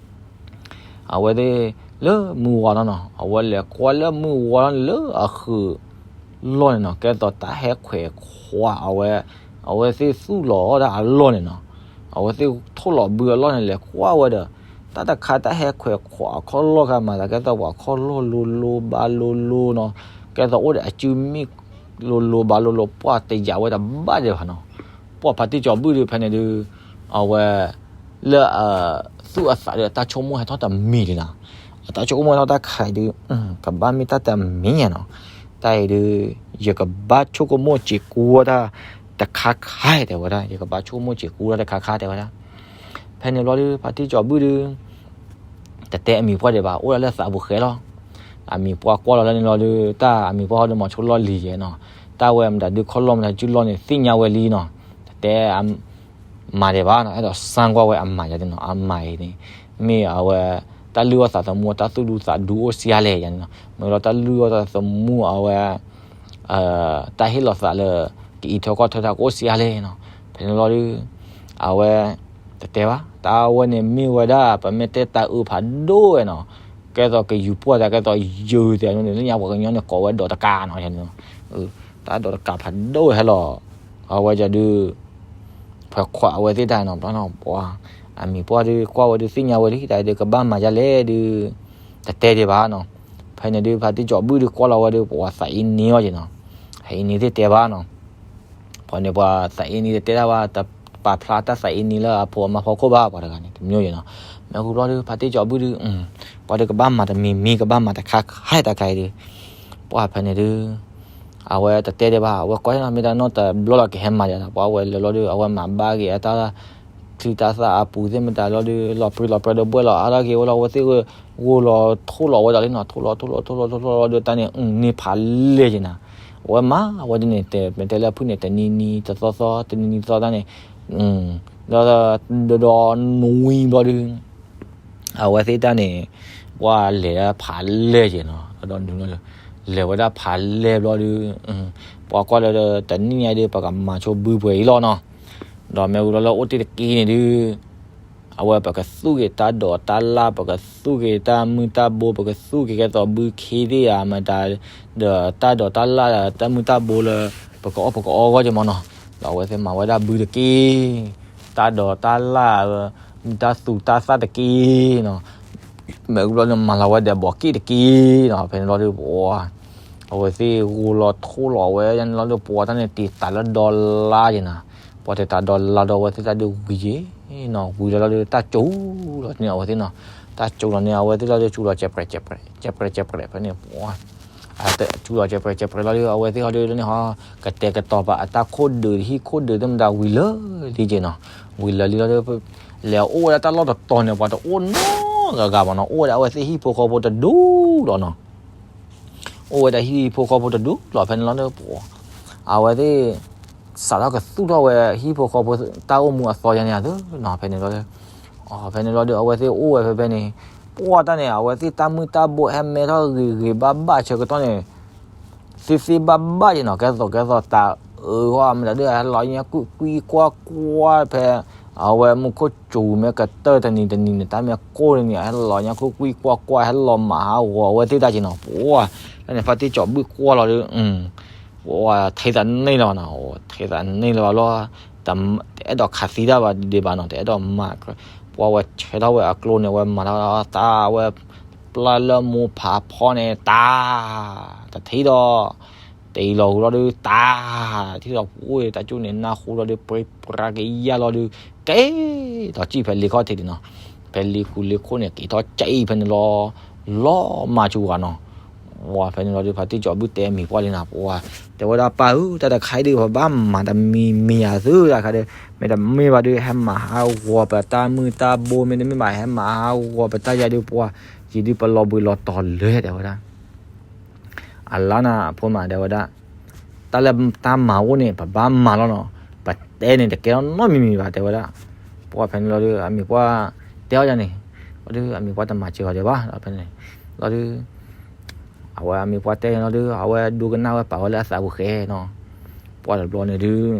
အဝဲသ့ၣ်လၢမုၢ်ဝါထီၣ်နီၤ, အဝဲလဲၤကွၢ်လၢမုၢ်ဝါထီၣ်န့ၣ်လၢအဃုာ် လီၢ်န့ၣ်နီၤ, ကဲသိးတၢ်ဟဲခွဲးခွးအဝဲ, အဝဲသ့ၣ်သူၣ်လီၤအီၣ်ဒၣ်အလီၢ်န့ၣ်နီၤ, အဝဲသ့ၣ်ထိၣ်လီၤဘုအလီၢ်န့ၣ် လဲၤကွၢ်ဝဲဒီး တၢ်တခါတၢ်ဟဲခွဲးခွးအခီၣ်လီၢ်ခါမၤသး ကဲသိးပှၤခီၣ်လီၢ်လိၤလိၤဘါလိၤလိၤနီၤ, ကဲသိးအိၣ်ဒီးအစုမ့ၣ်လိၤလိၤဘါလိၤလိၤ ပှၢ်တယာ်ဝဲတဘၣ်ဒံးဘၣ်နီၤ. ပှၢ်ဖါတံၢ်စီၤဘူၣ်ဒုး ဖဲန့ၣ်ဒုး အဝဲ လၢအသူၣ်အသးဒီးတၢ်ဆိကမိၣ်ဟဲထီၣ်တမံၤလံနီၤ, အတၢ်ဆိကမိၣ်ဟဲထီၣ်တၢ်ခါအံၤဒုး ကဘၣ်မ့ၢ်တၢ်တမံၤညါနီၤ, တၢ်အံၤဒုး ယကဘၣ်ဆိကမိၣ်စ့ၤကူတၢ်တခါခါ တဲဝဲဒၣ်, ယကဘၣ်ဆိကမိၣ်စ့ၤကူတၢ်တခါခါ တဲဝဲဒၣ်. ဖဲန့ၣ်ဘျီဒုး ဖါတံၢ်စီၤဘူၣ်ဒုး တတဲအမံၤပှၢ်ဒံးဘၣ်, အိၣ်ဒၣ်လၢသးပူၤဃဲလီၤ. အမံၤပှၢ်ကွၢ်လီၤလၢန့ၣ်လီၤဒုး တၢ်အမံၤပှၢ်ဟီဒုး မၤဆိလီၢ်လံၤယဲနီၤ, တၢ်ဝဲမတၤဒုးခီၣ်လီၢ်မတၤစုလီၢ်န့ၣ် သ့ၣ်ညါဝဲလံနီၤ, တတဲ မၤဒံးဘၣ်နီၤ, အဲၣ်ဒိးစၢကွၢ်ဝဲအမၤယၤန့ၣ်နီၤ, အမၤအံၤန့ၣ် မ့ၢ်အဝဲ တၢ်လုၢ်အီၣ်သးသမူ တၢ်သူၣ်ဒူသးဒူအိၣ်စှၤလဲၣ်ယၤန့ၣ်နီၤ, မ့ၢ်လီၤတၢ်လုၢ်အီၣ်သးသမူအဝဲ တၢ်ဟ့ၣ်လီၤသးလၢ ကအံးထွဲကွၢ်ထွဲတၢ်ကအိၣ်စှၤလဲၣ်နီၤ, ဖဲန့ၣ်လီၤဒုး အဝဲ တတဲဘၣ်, တၢ်ဝဲန့ၣ်မ့ၢ်ဝဲဒၣ် ပမ့ၢ်တဲတၢ်အၢဖးဒိၣ်ဝဲနီၤ, ကဲသိးကယူၤပှၢ်တၢ် ကဲသိးယုၤသ့ၣ်န့ၣ် လၢညါပှၤကညီန့ၣ် ကိးဝဲဒိးတကးနီၤ, တၢ်ဒိးတကးဖးဒိၣ်ဝဲဟဲလီၤ, အဝဲဒုး ဖဲခွးအဝဲသ့ၣ်တၢ်နီၤ, ဘျီနီၤ ပှၤ အမံၤပှၢ်ဒုးကွၢ်ဝဲဒုးသ့ၣ်ညါဝဲလံ တၢ်ဒုးကဘၣ်မၤဒ်လဲၣ်ဒုး တတဲဒံးဘၣ်နီၤ, ဖဲန့ၣ်ဒုး ဖါတံၢ်စီၤဘူၣ်ဒုးကွၢ်လီၤဝဲဒုး ပှၤသးအ့န့အီၤက့နီၤ, သးအ့န့သ့ၣ်တဲဘၣ်နီၤ, ပှၤန့ၣ်ပှၤသးအ့န့တတဲတၢ်ဘၣ် တပာ်ဖျါတၢ်သးအ့န့လၢအဖိအမါဖီခိၣ်ဘၣ် ပှၤတဂၤန့ၣ် တမံၤယဲနီၤ, မ့ၢ်ဃူဘျီဒုး ဖါတံၢ်စီၤဘူၣ်ဒုး ပှၤဒုးကဘၣ်မၤတမံၤမံၤ ကဘၣ်မၤတခါခါတခါအံၤဒုး, ပှၢ်ဖဲန့ၣ်ဒုး အဝဲတတဲဒံးဘၣ် အဝဲကွၢ်နီၤ မ့ၢ်တၢ်နီတဘျီလီၤကဟဲမၤယၤဒီး ပှၤဝဲလၢလီၤဒုး အဝဲမၤဘၣ်က့ၤအတၢ် ချံတၢ်သၣ်အပူၤသ့ၣ်မတၤလီၤဒုး လီၤပြံလီၤပြါဒီးဘှဲၣ်လီၤအါထီၣ်က့ၤဝဲလီၤ အဝဲသ့ၣ်ဂိၢ်လီၤထိၣ်လီၤဝဲဒၣ်လံနီၤ ထိၣ်လီၤထိၣ်လီၤထိၣ်လီၤထိၣ်လီၤလီၤဒုး တၢ်န့ၣ်အုၣ်န့ၢ်ဖးလဲၢ်က့ၤနၤ, အဝဲမၤဝဲဒ်န့ၣ် တဲတဲလၢဖုၣ်န့ၣ် တနံၤနံၤတသီသီ တနံၤနံၤတသီသီန့ၣ် ဒီး ဒီး ဒီးနွံဘျီဒုး အဝဲသ့ၣ်တၢ်န့ၣ် ပှၤလဲၤဒၣ်ဖးလဲၢ်က့ၤနီၤ ဒီးနွံဘျီဒုး လဲၤဝဲဒၣ်ဖးလဲၢ်ဘျီဒုး ပှၤကွၢ်လၢတနံၣ်ညါဒုး ပကမၤဆိဘုပှဲၤအံၤလီၤနီၤ, ဒီးမ့ၢ်ဝံၤလီၤလၢအိၣ်တ့ၢ်တက့ၢ်န့ၣ်ဒုး အဝဲပကသူၣ်က့ၤတၢ်ဒိးတၢ်လၣ် ပကသူၣ်က့ၤတၢ်မုၢ်တၢ်ဘိ ပကသူၣ်က့ၤကဲသိးဘုခ့သ့ၣ်ဧါ မတၤ ဒီးတၢ်ဒိးတၢ်လၣ် တၢ်မုၢ်တၢ်ဘိလၢ ပကအီၣ်ပကအီအဂီၢ်က့မးနီၤ, ဒီးအဝဲသ့ၣ်မၤဝဲဒၣ်ဘုတက့ၢ်, တၢ်ဒိးတၢ်လၣ် တၢ်သူတၢ်သၣ်တက့ၢ်နီၤ, မ့ၢ်ဝံၤလီၤလၢမၤလီၤဝဲဒီးဘီးက့ၣ်တက့ၢ်နီၤ, ဖဲန့ၣ်လီၤဒုး ပှၤ အဝဲသ့ၣ်ဂိၢ်လီၤထိၣ်လီၤဝဲန့ၣ်လီၤဒုး ပှၤတၢ်န့ၣ်တ့ၢ်တၢ်လၢဒီလါက့ၤနၤ, ပှၤတ့ၢ်တၢ်ဒီလါဒီးအဝဲသ့ၣ်တၢ်ဒုးဝံၤက့ၤနီၤ ဝံၤလီၤလီၤဒုး တၢ်စူၤလီၤန့ၢ်အဝဲသ့ၣ်နီၤ, တၢ်စူၤလီၤန့ၢ်အဝဲသ့ၣ်လီၤဒုး စူၤလီၤကဲးပြဲး ကဲးပြဲး ကဲးပြဲး ဖဲန့ၣ် ပှၤ စူၤလီၤကဲးပြဲးကဲးပြဲးလီၤဒုး အဝဲသ့ၣ်ဟီဒုးလၢန့ၣ်ဟီ ကတဲာ်ကတီၤပာ်အတၢ်ခိၣ်ဒုးဟံၣ်ခိၣ်ဒုးသ့ၣ်မတၤဝံၤလၢာ်လံက့ၤနီၤ, ဝံၤလၢာ်လံလီၤဒုး လဲၤအိၣ်ဝဲဒၣ်တၢ်လီၢ်တတီၤန့ၣ် ပှၤတအိၣ်နီတဂၤဘၣ်နီၤ, အိၣ်ဝဲဒၣ်အဝဲသ့ၣ်ဟံၣ်ဖိဃီဖိတဒူလီၤနီၤ အိၣ်ဝဲဒၣ်ဟံၣ်ဖိဃီဖိတဒူလီၤ ဖဲန့ၣ်လီၤဒုး ပှၤ အဝဲသ့ၣ် စးထီၣ်ကသူၣ်ထီၣ်ဝဲဟံၣ်ဖိဃီဖိတၢ်အိၣ်မူအသီယါန့ၣ်အသိးနီၤ ဖဲန့ၣ်လီၤဒုး ဖဲန့ၣ်လီၤဒုး အဝဲသ့ၣ်အိၣ်ဝဲဖဲဖဲန့ၣ် ပှၤတၢ်န့ၣ် အဝဲသ့ၣ်တၢ်မုၢ်တၢ်ဘိဟဲမဲထီၣ်ဂ့ၤဂ့ၤဘၣ်ဘၣ်ဆၢကတီၢ်န့ၣ် သ့သ့ဘၣ်ဘၣ်ယဲနီၤ ကဲသိးကဲသိးတၢ်အၢဃီ မတၤဒုး ဟဲလီၤညါကွံာ်ကွံာ်ကွၢ်ကွၢ်ဖဲ အဝဲမူခိၣ်စူၤမ့ၢ်ကတၢၢ်တနံၤတနံၤန့ၣ် တၢ်မ့ၢ်ကိၢ်တနံၤ ဟဲလီၤညါကွံာ်ကွံာ်ကွၢ်ကွၢ် ဟဲလီၤမၤဟးဂီၤအဝဲသ့ၣ်တၢ်က့ၤနီၤ ပှၤ တၢ်န့ၣ် ဖါတံၢ်စီၤဘူၣ်ကွၢ်လီၤဒုး ပှၤ ထဲသးန့ၢ်လၢၤဘၣ်နီၤ ထဲသးန့ၢ်လၢၤဘၣ်လီၤ တအဲၣ်ဒိးခးသံတၢ်ဘၣ်ဒံးဘၣ်နီၤ တအဲၣ်ဒိးမၤ ပှၤဝဲဆဲးထီၣ်ဝဲအကျိန့ၣ် ဝဲမၤထီၣ်တၢ်ဝဲ ပျၢ်လၢမိၢ်ဖးဖီန့ၣ် တၢ် တထံၣ်ဒီး တအံၤလီၤဟူလီၤဒုး တၢ် ထံၣ်ဒီးပှၤတၢ်ကၠိၣ်န့ၣ် နၢ်ဟူလီၤဒုး ပြ့ပြါက့ၤယါလီၤဒုး က့ၤထီၣ်စံၣ်ဖဲလ့ခီၣ်ထံးန့ၣ်နီၤ ဖဲလ့ခူလ့ခိၣ်န့ၣ် က့ၤထီၣ်စံၣ်ဖဲန့ၣ်လီၤ လီၤမၤဆူၣ်ဝါနီၤ ပှၤဖဲန့ၣ်လီၤဒုး ဖါတံၢ်စီၤဘူၣ်တဲမံၤပှၢ်လံနၤ ပှၤ တဲဝဲဒၣ်ပၢ်ဧၢ တၢ်တခါအံၤဒုး ပဘၣ်မၤတမံၤမံၤယၤသုတၢ်ခါဒီး မ့တမ့ၢ်ဘၣ်ဒုး ဟဲမၤဟးဂီၤပတၢ်မုၢ်တၢ်ဘိ မ့တမ့ၢ်ဘၣ် ဟဲမၤဟးဂီၤပတၢ်ယၤဒုး ပှၤ ယံၤဒုးပလီၤဘှံးလီၤတီၤလၢတဲဝဲဒၣ် အလါနၤ အဖိမးတဲဝဲဒၣ် တၢ်လၢတၢ်မၤအိၣ်န့ၣ် ပဘၣ်မၤလီၤနီၤ ပတဲန့ၣ်တကဲထီၣ်နီတမံၤမံၤဘၣ် တဲဝဲဒၣ် ပှၤဖဲန့ၣ်လီၤဒုး အမံၤပှၢ်တဲအီၤယၤန့ၣ် လီၤဒုးအမံၤပှၢ်တမၤစၢၤအီၤဒံးဘၣ် ဖဲန့ၣ် လီၤဒုး အဝဲအမံၤပှၢ်တဲန့ၣ်လီၤဒုး အဝဲဒိကနၣ်ဝဲပာ်ဝဲလၢအသးပူၤဃဲနီၤ ပှၢ်တဘျီန့ၣ်ဒုး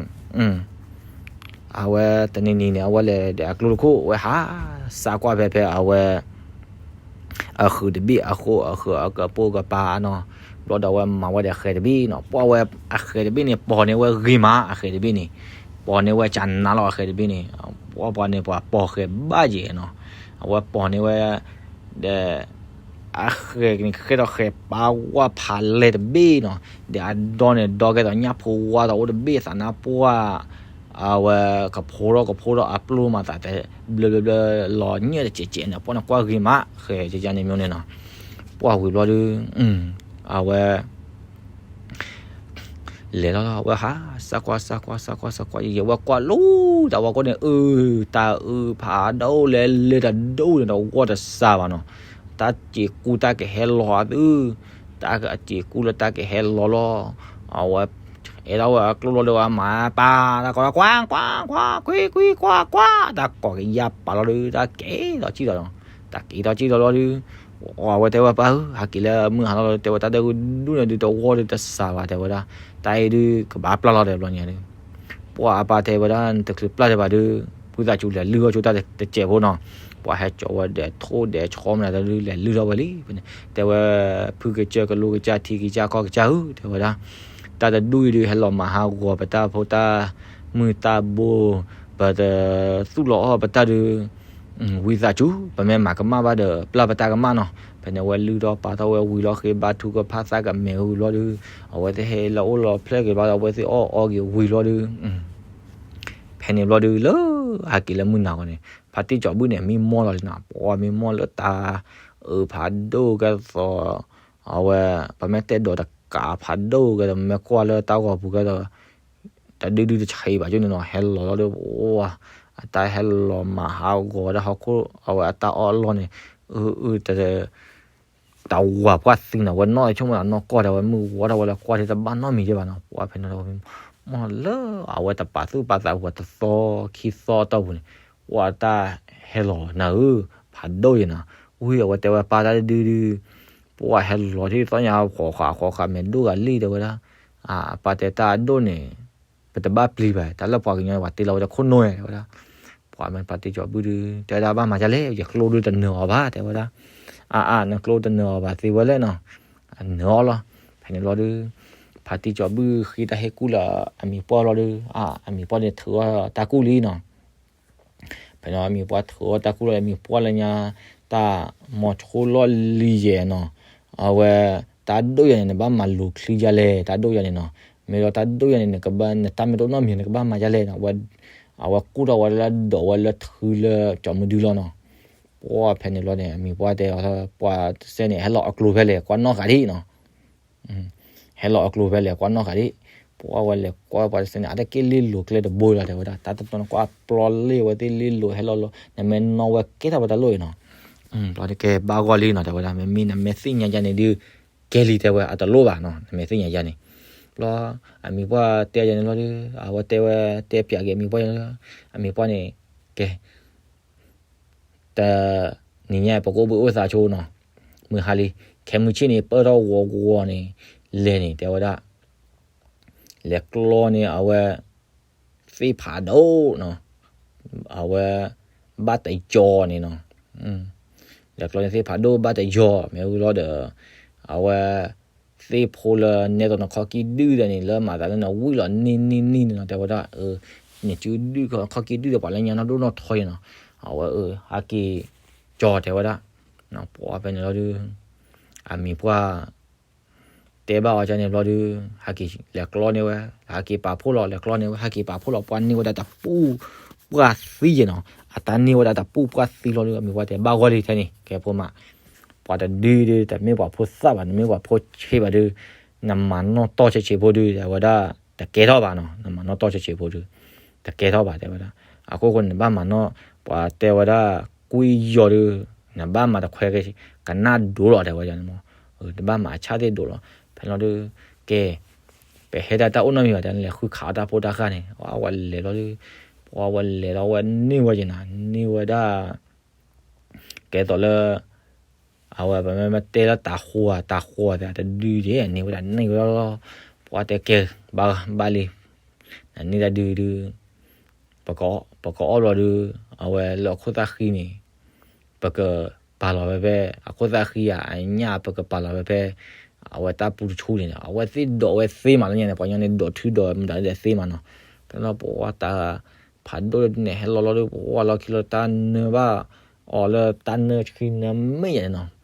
အဝဲတနံၤနံၤန့ၣ် အဝဲလဲၤဒီးအကျိတခိၣ် အဝဲဟးစးကွၢ်ဖဲဖဲအဝဲ အဃုာ်တဘ့ၣ်အဃိ အဃုာ်အကပိာ်ကပၤနီၤ, ဘျီဒီးအဝဲမၤဝဲဒီးအဃဲၤတဘ့ၣ်နီၤ, ပှၢ်ဝဲအဃဲၤတဘ့ၣ်န့ၣ် ပီၤန့ၢ်ဝဲဂ့ၤမး အဃဲၤတဘ့ၣ်န့ၣ်, ပီၤန့ၢ်ဝဲကနါလီၤအဃဲၤတဘ့ၣ်န့ၣ်, ပှၢ်ပှၢ်န့ၣ်ပှၤပီၤဃဲၤဘၣ်ယဲၢ်နီၤ, အဝဲပီၤန့ၢ်ဝဲ ဒီး အဃဲၤန့ၣ် ဃဲၤဒီးဃဲၤပာ်ဝဲဖးလဲၢ်တဘ့ၣ်နီၤ, ဒီးအဒီန့ၣ် ဒီကဲသိးညၣ်ဖိဝါဒီးအိၣ်တဘ့ၣ်သးနါပှၢ် အဝဲကဖိထီၣ်ကဖိထီၣ်အပျိၢ်မၤသးတဲ ဘျၢဘျၢဘျၢလီၤညၣ်တစဲးစဲးန့ၣ် ပှၢ်န့ၣ်ကွၢ်ဂ့ၤမး ဃဲၤကကန့ၣ်မ့ၢ်န့ၣ်နီၤ, ပှၢ်ဝံၤဘျီဒု အဝဲ လဲၤလီၤလီၤ အဝဲဟး စးကွၢ် စးကွၢ် စးကွၢ် စးကွၢ် ယဲ ဝဲကွၢ်လိတၢ်ဝဲကိးန့ၣ် အၢ တၢ်အုးဖးဒိၣ်လဲၣ် လဲၤတဒိၣ်န့ၣ်ဒီး ဝီတစှၤဘၣ်နီၤ, တၢ်စ့းကူတၢ်ကဟဲလီၤသု, တၢ်စ့းကူလၢတၢ်ကဟဲလီၤလီၤ, အဝဲ အဲၣ်ဒိးဝဲအကျိလီၤဒီး အမၤပာ် တၢ်ကိးလီၤ ကွၢ် ကွၢ် ကွၢ် ကွံ ကွံ ကွၢ် ကွၢ် တၢ်ကိးကယၤပာ်လီၤဒီး တၢ်က့ၤထီၣ်စံၣ်လီၤနီၤ, တၢ်က့ၤထီၣ်စံၣ်လီၤလီၤဒု အဝဲတဲဝဲပၢ်ဧၢ ဟးက့ၤလၢမုၢ်ဟါလီၤလီၤ တဲဝဲတၢ်ဒၢဒူၣ်န့ၣ်ဒုးတဝီဒုးတစှၤဘၣ် တဲဝဲဒၣ်, တၢ်အံၤဒုးကဘၣ်ပျၢ်လီၤဒီးဘျီညါဒုး, ပှၢ်အပၢ်တဲဝဲဒၣ် နတချုးပျၢ်တဘၣ်ဒုး, ဝံသးစူၤလဲၤလုၢ်အီၣ်ဆိတၢ်တစဲးဖိနီၤ, ပှၢ်ဟဲကၠီဝဲဒဲးထိၣ်ဒဲးဆီမနုၤတၢ်ဒုး လဲၤလုၢ်ထီၣ်ဝဲလံ, တဲဝဲ ဖုကစၢၢ်ကလိကစၢ်ထံကစၢ်ကီၢ်ကစၢ်ဧၢ တဲဝဲဒၣ်, တၢ်တဒူၣ်အံၤဒုး ဟဲလီၤမၤဟးဂီၤပတၢ်ဖိတၢ်မုၢ်တၢ်ဘိ, ပတသူၣ်လီၤအီၣ်ပတၢ်ဒုး ဝံသးစူၤ ပမ့ၢ်မၤကမၣ်ဘၣ်ဒီး ပျၢ်ပတၢ်ကမၣ်နီၤ, ဖဲန့ၣ်အဝဲလုၢ်ထီၣ်ပာ်ထီၣ်ဝဲဝံၤလီၤ ဃ့ဘါထုကဖၣ်သးကမဲာ်ဝံၤဘျီဒုး, အဝဲသ့ၣ်ဟဲလီၤအိၣ်လီၤဖျဲၣ်က့ၤဘျီဒီး အဝဲသ့ၣ်အီၣ်အီက့ၤဝံၤလီၤဒုး, ဖဲန့ၣ်ဘျီဒုး လၢဟဲက့ၤလၢမုၢ်နၤဂီၤန့ၣ် ဖါတံၢ်စီၤဘူၣ်န့ၣ် မံမီၢ်လီၤလံနီၤ, ပှၢ်မံမီၢ်လၢတၢ်အုးဖးဒိၣ်ကဲသိး အဝဲ ပမ့ၢ်တဲဒိးတကးဖးဒိၣ်ကဲသိး မ့ၢ်ကွၢ်လၢတၢ်ဂီၤပူၤကဲသိး တဒုဒုတဆံးဘၣ်ကၠိန့ၣ်နီၤ, ဟဲလီၤလီၤဒီး အတၢ်ဟဲလီၤမၤဟးဂီၤဝဲဒၣ်ဟီၣ်ခိၣ် အဝဲအတၢ်အီၣ်အလီၢ်န့ၣ်, အု အု တ တဝၤပှၢ်သံနီၤ, ဝဲနီၢ်ဆိကမိၣ်နီၢ်ကီၢ်ဒီး ဝဲမုၢ်ဝါထီၣ်ဝဲလၢကွၢ်ထဲတဘၣ်နီတမံၤဒံးဘၣ်နီၤ, ပှၢ်ဖဲန့ၣ်ဒီး မီၢ်လၢအဝဲတပာ်သူၣ်ပာ်သးပူၤတသီခံသီအတီၢ်ပူၤန့ၣ်, ပှၢ်တၢ်ဟဲလီၤနၤဧၢ, ဖးဒိၣ်ယဲၢ်နီၤ, ဝံၤအဝဲတဲဝဲပၢ်တၢ်တဒုဒု ပှၢ်ဟဲလီၤထံၣ်သီညါ ဃီၤဃာ်ဃီၤဃာ်မဲာ်ဒိၣ်ဂၤလံ တဲဝဲဒၣ်, အပၢ်တဲတၢ်အဒိၣ်န့ၣ် ပတဘၣ်ပျံၤဘၣ် တၢ်လၢပှၤကညီပှၤတ့လီၤဝဲတခိၣ်နိၣ်တဲဝဲဒၣ်, ပှၢ်မ့ၢ်ဖါတံၢ်စီၤဘူၣ်ဒု တဲဝဲဒၣ်ဘၣ်မၤဒ်လဲၣ် ယကျိဒုတနၢၤအီၤဘၣ် တဲဝဲဒၣ်, အါအါ နကျိတနၢၤအီၤဘၣ်သ့ဝဲလဲၣ်နီၤ, နၢၤအီၤလီၤ, ဖဲန့ၣ်ဘျီဒု ဖါတံၢ်စီၤဘူၣ်ဃ့တၢ်ဟ့ၣ်ကူၣ်လၢအမံၤပှၢ်ဘျီဒု အါ အမံၤပှၢ်န့ၣ်ထုးအီၣ်တၢ်ကူၣ်လံနီၤ ဖဲန့ၣ်အမံၤပှၢ်ထုးအီၣ်တၢ်ကူၣ်လီၤ အမံၤပှၢ်လၢညါ တၢ်မီၤဆိလီၢ်လံယဲၢ်နီၤ, အဝဲ တၢ်ဒိၣ်ယၤန့ၣ် နဘၣ်မၤလူၤချံယၤလဲၣ် တၢ်ဒိၣ်ယၤန့ၣ်နီၤ, မ့ၢ်ဒီးတၢ်ဒိၣ်ယၤန့ၣ် နကဘၣ် နတၢ်မ့ၢ်တအိၣ်နီတမံၤ နကဘၣ်မၤယၤလဲၣ်နီၤ, အဝဲကူၣ်ထီၣ်ဝဲလၢဒိးဝဲလၢထုလၢကၠီမုၢ်ဒုလီၤနီၤ, ပှၢ်ဖဲန့ၣ်ဘျီန့ၣ် အမံၤပှၢ်တဲအီၤ ပှၤတစဲးန့ၣ် ဟဲလီၤအကျိၤဖဲလဲၣ် ကွၢ်နီၣ်ဃာ်ဒံးနီၤ ဟဲလီၤအကျိၤဖဲလဲၣ် ကွၢ်နီၣ်ဃာ်ဒံး, ပှၢ်ဝဲလဲၤကွၢ်ပှၤတစဲးန့ၣ် အတၢ်က့ၢ်လ့လိာ်ကျဲတဘိလီၤ တဲဝဲဒၣ်, တၢ်တတီန့ၣ်ကွၢ်အပျီလ့ဝဲသ့ၣ်လ့လိာ်ဟဲလီၤလီၤ နမ့ၢ်နီၣ်ဝဲကဲထီၣ်ဝဲတၢ်လိၣ်အံၤနီၤ, ဘျီန့ၣ်ကဲဘၣ်ဂီၢ်လံနီၤ တဲဝဲဒၣ်, မ့မ့ၢ်နမ့ၢ်သ့ၣ်ညါယါန့ၣ်ဒုး ကဲလံ တဲဝဲ အတလိၣ်ဘၣ်နီၤ နမ့ၢ်သ့ၣ်ညါယါန့ၣ်, ဘျီ အမံၤပှၢ်တဲယါန့ၣ်လီၤဒုး အဝဲတဲဝဲ တဲပၠးက့ၤအမံၤပှၢ်န့ၣ်လီၤ, အမံၤပှၢ်န့ၣ် ကဲ တနံၤညါ ပကအိၣ်ဘှံးအိၣ်သါဆိနီၤ, မုၢ်ဟါလံ ခဲမုၢ်ဆ့ၣ်န့ၣ် ပၢၢ်ထီၣ်ဂီၤဂီၤန့ၣ် လဲၤန့ၣ် တဲဝဲဒၣ်, လဲၤကျီန့ၣ် အဝဲ သ့ၣ်ဖးဒိၣ်နီၤ, အဝဲ ဘၣ်တယီၤန့ၣ်နီၤ, လဲၤကျီန့ၣ် သ့ၣ်ဖးဒိၣ်ဘၣ်တယီၤ မ့ၢ်ဝံၤလီၤဒီး အဝဲ သ့ၣ်ဖိလၢနဲသိးနခီၣ်ကံၢ်ဒုၣ်ဒီးန့ၣ် လၢမၤသးလၢနဝံၣ်လီၤနံၣ်နံၣ်နံၣ်န့ၣ်နီၤ တဲဝဲဒၣ်, နစုဒုၣ်ခီၣ်ကံၢ်ဒုၣ်ဒီးပှၤလၢညါနီၢ်ဒိၣ်နီၢ်ထီယဲနီၤ, အဝဲ ဟဲက့ၤကၠီတဲဝဲဒၣ်, ပှၤဖဲန့ၣ်လီၤဒုး အမံၤပှၢ် တဲဘၣ်အီၤကန့ၣ်ဘျီဒုး ဟဲက့ၤလဲၤကျီန့ၢ်ဝဲ, ဟဲက့ၤပာ်ဖှိၣ်လီၤ လဲၤကျီန့ၢ်ဝဲ ဟဲက့ၤပာ်ဖှိၣ်လီၤ ပှၢ်န့ၢ်ဝဲဒၣ်တပူၤ ပှၢ်သံယဲနီၤ, အတၢ်န့ၢ်ဝဲဒၣ်တပူၤပှၢ်သံလီၤဒုး အမံၤပှၢ်တဲဘၣ်ဂီၢ်လံထဲန့ၣ် ကဲဖိမး, ပှၤတဒုဒုး တမ့ၢ်ပှၤဖိသၣ်ဘၣ် နမ့ၢ်ပှၤဖိဆ့ဘၣ်ဒုး နမၤနီၢ်တီၢ်ဆဲးဆဲးဖိဒုး တဲဝဲဒၣ် တကဲထီၣ်ဘၣ်နီၤ, နမၤနီၢ်တီၢ်ဆဲးဆဲးဖိဒုး တကဲထီၣ်ဘၣ်တဲဝဲဒၣ်, အခိၣ်ဃိန့ၣ် နဘၣ်မၤနီၢ် ပှၤတဲဝဲဒၣ် ကွံယီၤဒုး နဘၣ်မၤတခွဲ ကနၣ်ဒိၣ်လီၤတဲဝဲဒၣ်န့ၣ်မး, နဘၣ်မၤဆၣ်သ့ၣ်ဒိၣ်လီၤ, ဖဲလီၤဒုး ကဲ ပဟဲဒၣ်တၢ်အိၣ်နီတမံၤဘၣ်တဲ လဲၤဃုခးအီၣ်တၢ်ဖိတၢ်ဃၢ်န့ၣ် အဝဲလဲၤလီၤဒုး, ပှၤဝဲလဲၤလီၤဝဲန့ၢ်ဝဲယဲနီၤ န့ၢ်ဝဲဒၣ် ကဲသိးလၢ အဝဲပမ့ၢ်တဲလၢတၤဃီၤ တၤဃီၤသ့ၣ်တဒုဒဲး န့ၢ်ဝဲဒၣ်န့ၢ်ဝဲလီၤလီၤ, ပှၤတဲကဲ ဘၣ်လံ, နန့ၢ်တၢ်ဒုဒု ပကအီၣ်ဘျီဒု အဝဲလၢအခိၣ်သၣ်ဃံန့ၣ် ပက ပာ်လီၤဝဲဖဲ အခိၣ်သၣ်ဃံဧါ အညၣ် ပကပာ်လီၤဝဲဖဲ အဝဲတၢ်ပူၤတဆူန့ၣ်ဒီး အဝဲသ့ၣ်ဒိးဝဲသ့မးလၢညါန့ၣ် ပှၤကညီန့ၣ် ဒိးထုဒိးမတၤဒ်ဒီးသ့မးနီၤ. ဖဲန့ၣ်လီၤပှၤတၢ် ဖးဒိၣ်ဒ်န့ၣ် ဟဲလီၤလီၤဒီး ပှၤလီၢ်ခံလီၤတၢ်နၢဘၣ်အီၤလၢတၢ်နၢဆှံနၢမ့ၢ်ယါန့ၣ်နီၤ.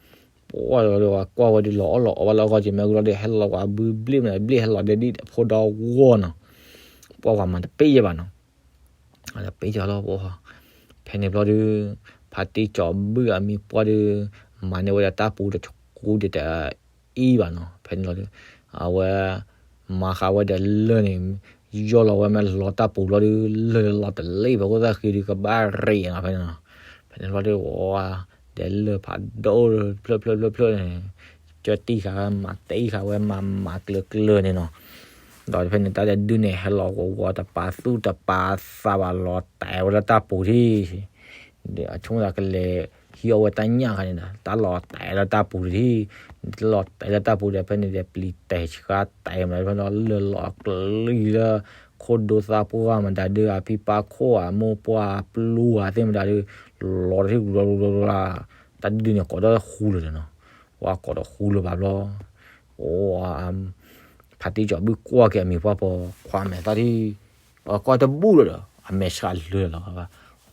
ပှၤလီၤဒီး ပှၤကွၢ်ဝဲဒီး လီၤအီၣ်လီၤအီဘၣ်လၢအဂီၢ်က့ၤ မ့ၢ်ဝံၤလီၤဒီး ဟဲလီၤပှၤဘုဘျ့ၣ်မတၤဘျ့ၣ် ဟဲလီၤဒဲဒ်အဖိဒီဂီၢ်နီၤ. ပှၤပှၤမၤတပ့ၢ်ယဲၢ်ဘၣ်နီၤ. တပ့ၢ်ယဲၢ်လီၤပှၤ. ဖဲန့ၣ်ဘျီဒီး ဖါတံၢ်စီၤဘူၣ်အမံၤပှၢ်ဒီး မၤန့ၢ်ဝဲဒၣ်တၢ်ပူၤတဆူဒီးတအံၤဘၣ်နီၤ. ဖဲန့ၣ်လီၤဒီး အဝဲ မၤဃာ်ဝဲဒီးလၢၢ်န့ၣ် ယီၢ်လီၤဝဲမ့ၢ်လီၤတၢ်ပူၤဘျီဒီး လၢၢ်လီၤတလ့ၢ်ဖဲခိၣ်သၣ်ဃံဒီး ကဘၣ်ရ့းနီၤ ဖဲန့ၣ်နီၤ. ဖဲန့ၣ်ဘျီဒီး ဝဲ ဒီးလၢၢ်ဖးဒိၣ်ဖျၢၣ်ဖျၢၣ်ဖျၢၣ်ဖျၢၣ်န့ၣ် ကၢတံၢ်ဃာ်ဝဲ မၤတံၢ်ဃာ်ဝဲ မၤမၤကျၢၤကျၢၤန့ၣ်နီၤ. ဒီးဖဲန့ၣ်တၢ်တဒုန့ၣ် ဟဲလီၤဝီၤဝီၤတပာ်သူၣ်တပာ်သးဘၣ် လီၤတဲာ်ဝဲလၢတၢ်ပူၤထံၣ် ဒီးအဆိကတၢၢ်ကလဲၤဟံးအီၣ်ဝဲတၢ်ညၣ်ခါန့ၣ်ဒီး တၢ်လီၤတဲာ်လၢတၢ်ပူၤတထံၣ်, တၢ်လီၤတဲာ်လၢတၢ်ပူၤဒီး ဖဲန့ၣ်ဒီးပျံၤတဲာ်ဆှါတဲာ်မး ဖဲန့ၣ်လီၤလၢၢ်လီၤကျံလၢ ခိၣ်ဒိသၣ်ပှၢ်မတၤဒုး အဖံပၢ်ခိၣ်အမိၢ်ပှၢ်ပျူၤအသ့ၣ်မတၤဒုး လီၤတထံၣ်ဂူၤလီၤဂူၤလီၤဂူၤလီၤ, တၢ်ဒုန့ၣ်ကိးဒီးဃူလၢာ်န့ၣ်နီၤ, ဝဲကိးဒီးဃူလၢာ်ဘၣ်ဘျီ အိ ဖါတံၢ်စီၤဘူၣ်ကွၢ်က့ၤအမံၤပှၢ်ပိာ်ခွါမဲာ်သၣ်ထံၣ်, ကွၢ်တဘူၣ်လၢၤဒီး အမဲာ်ဆှးလၢာ်လီၤ,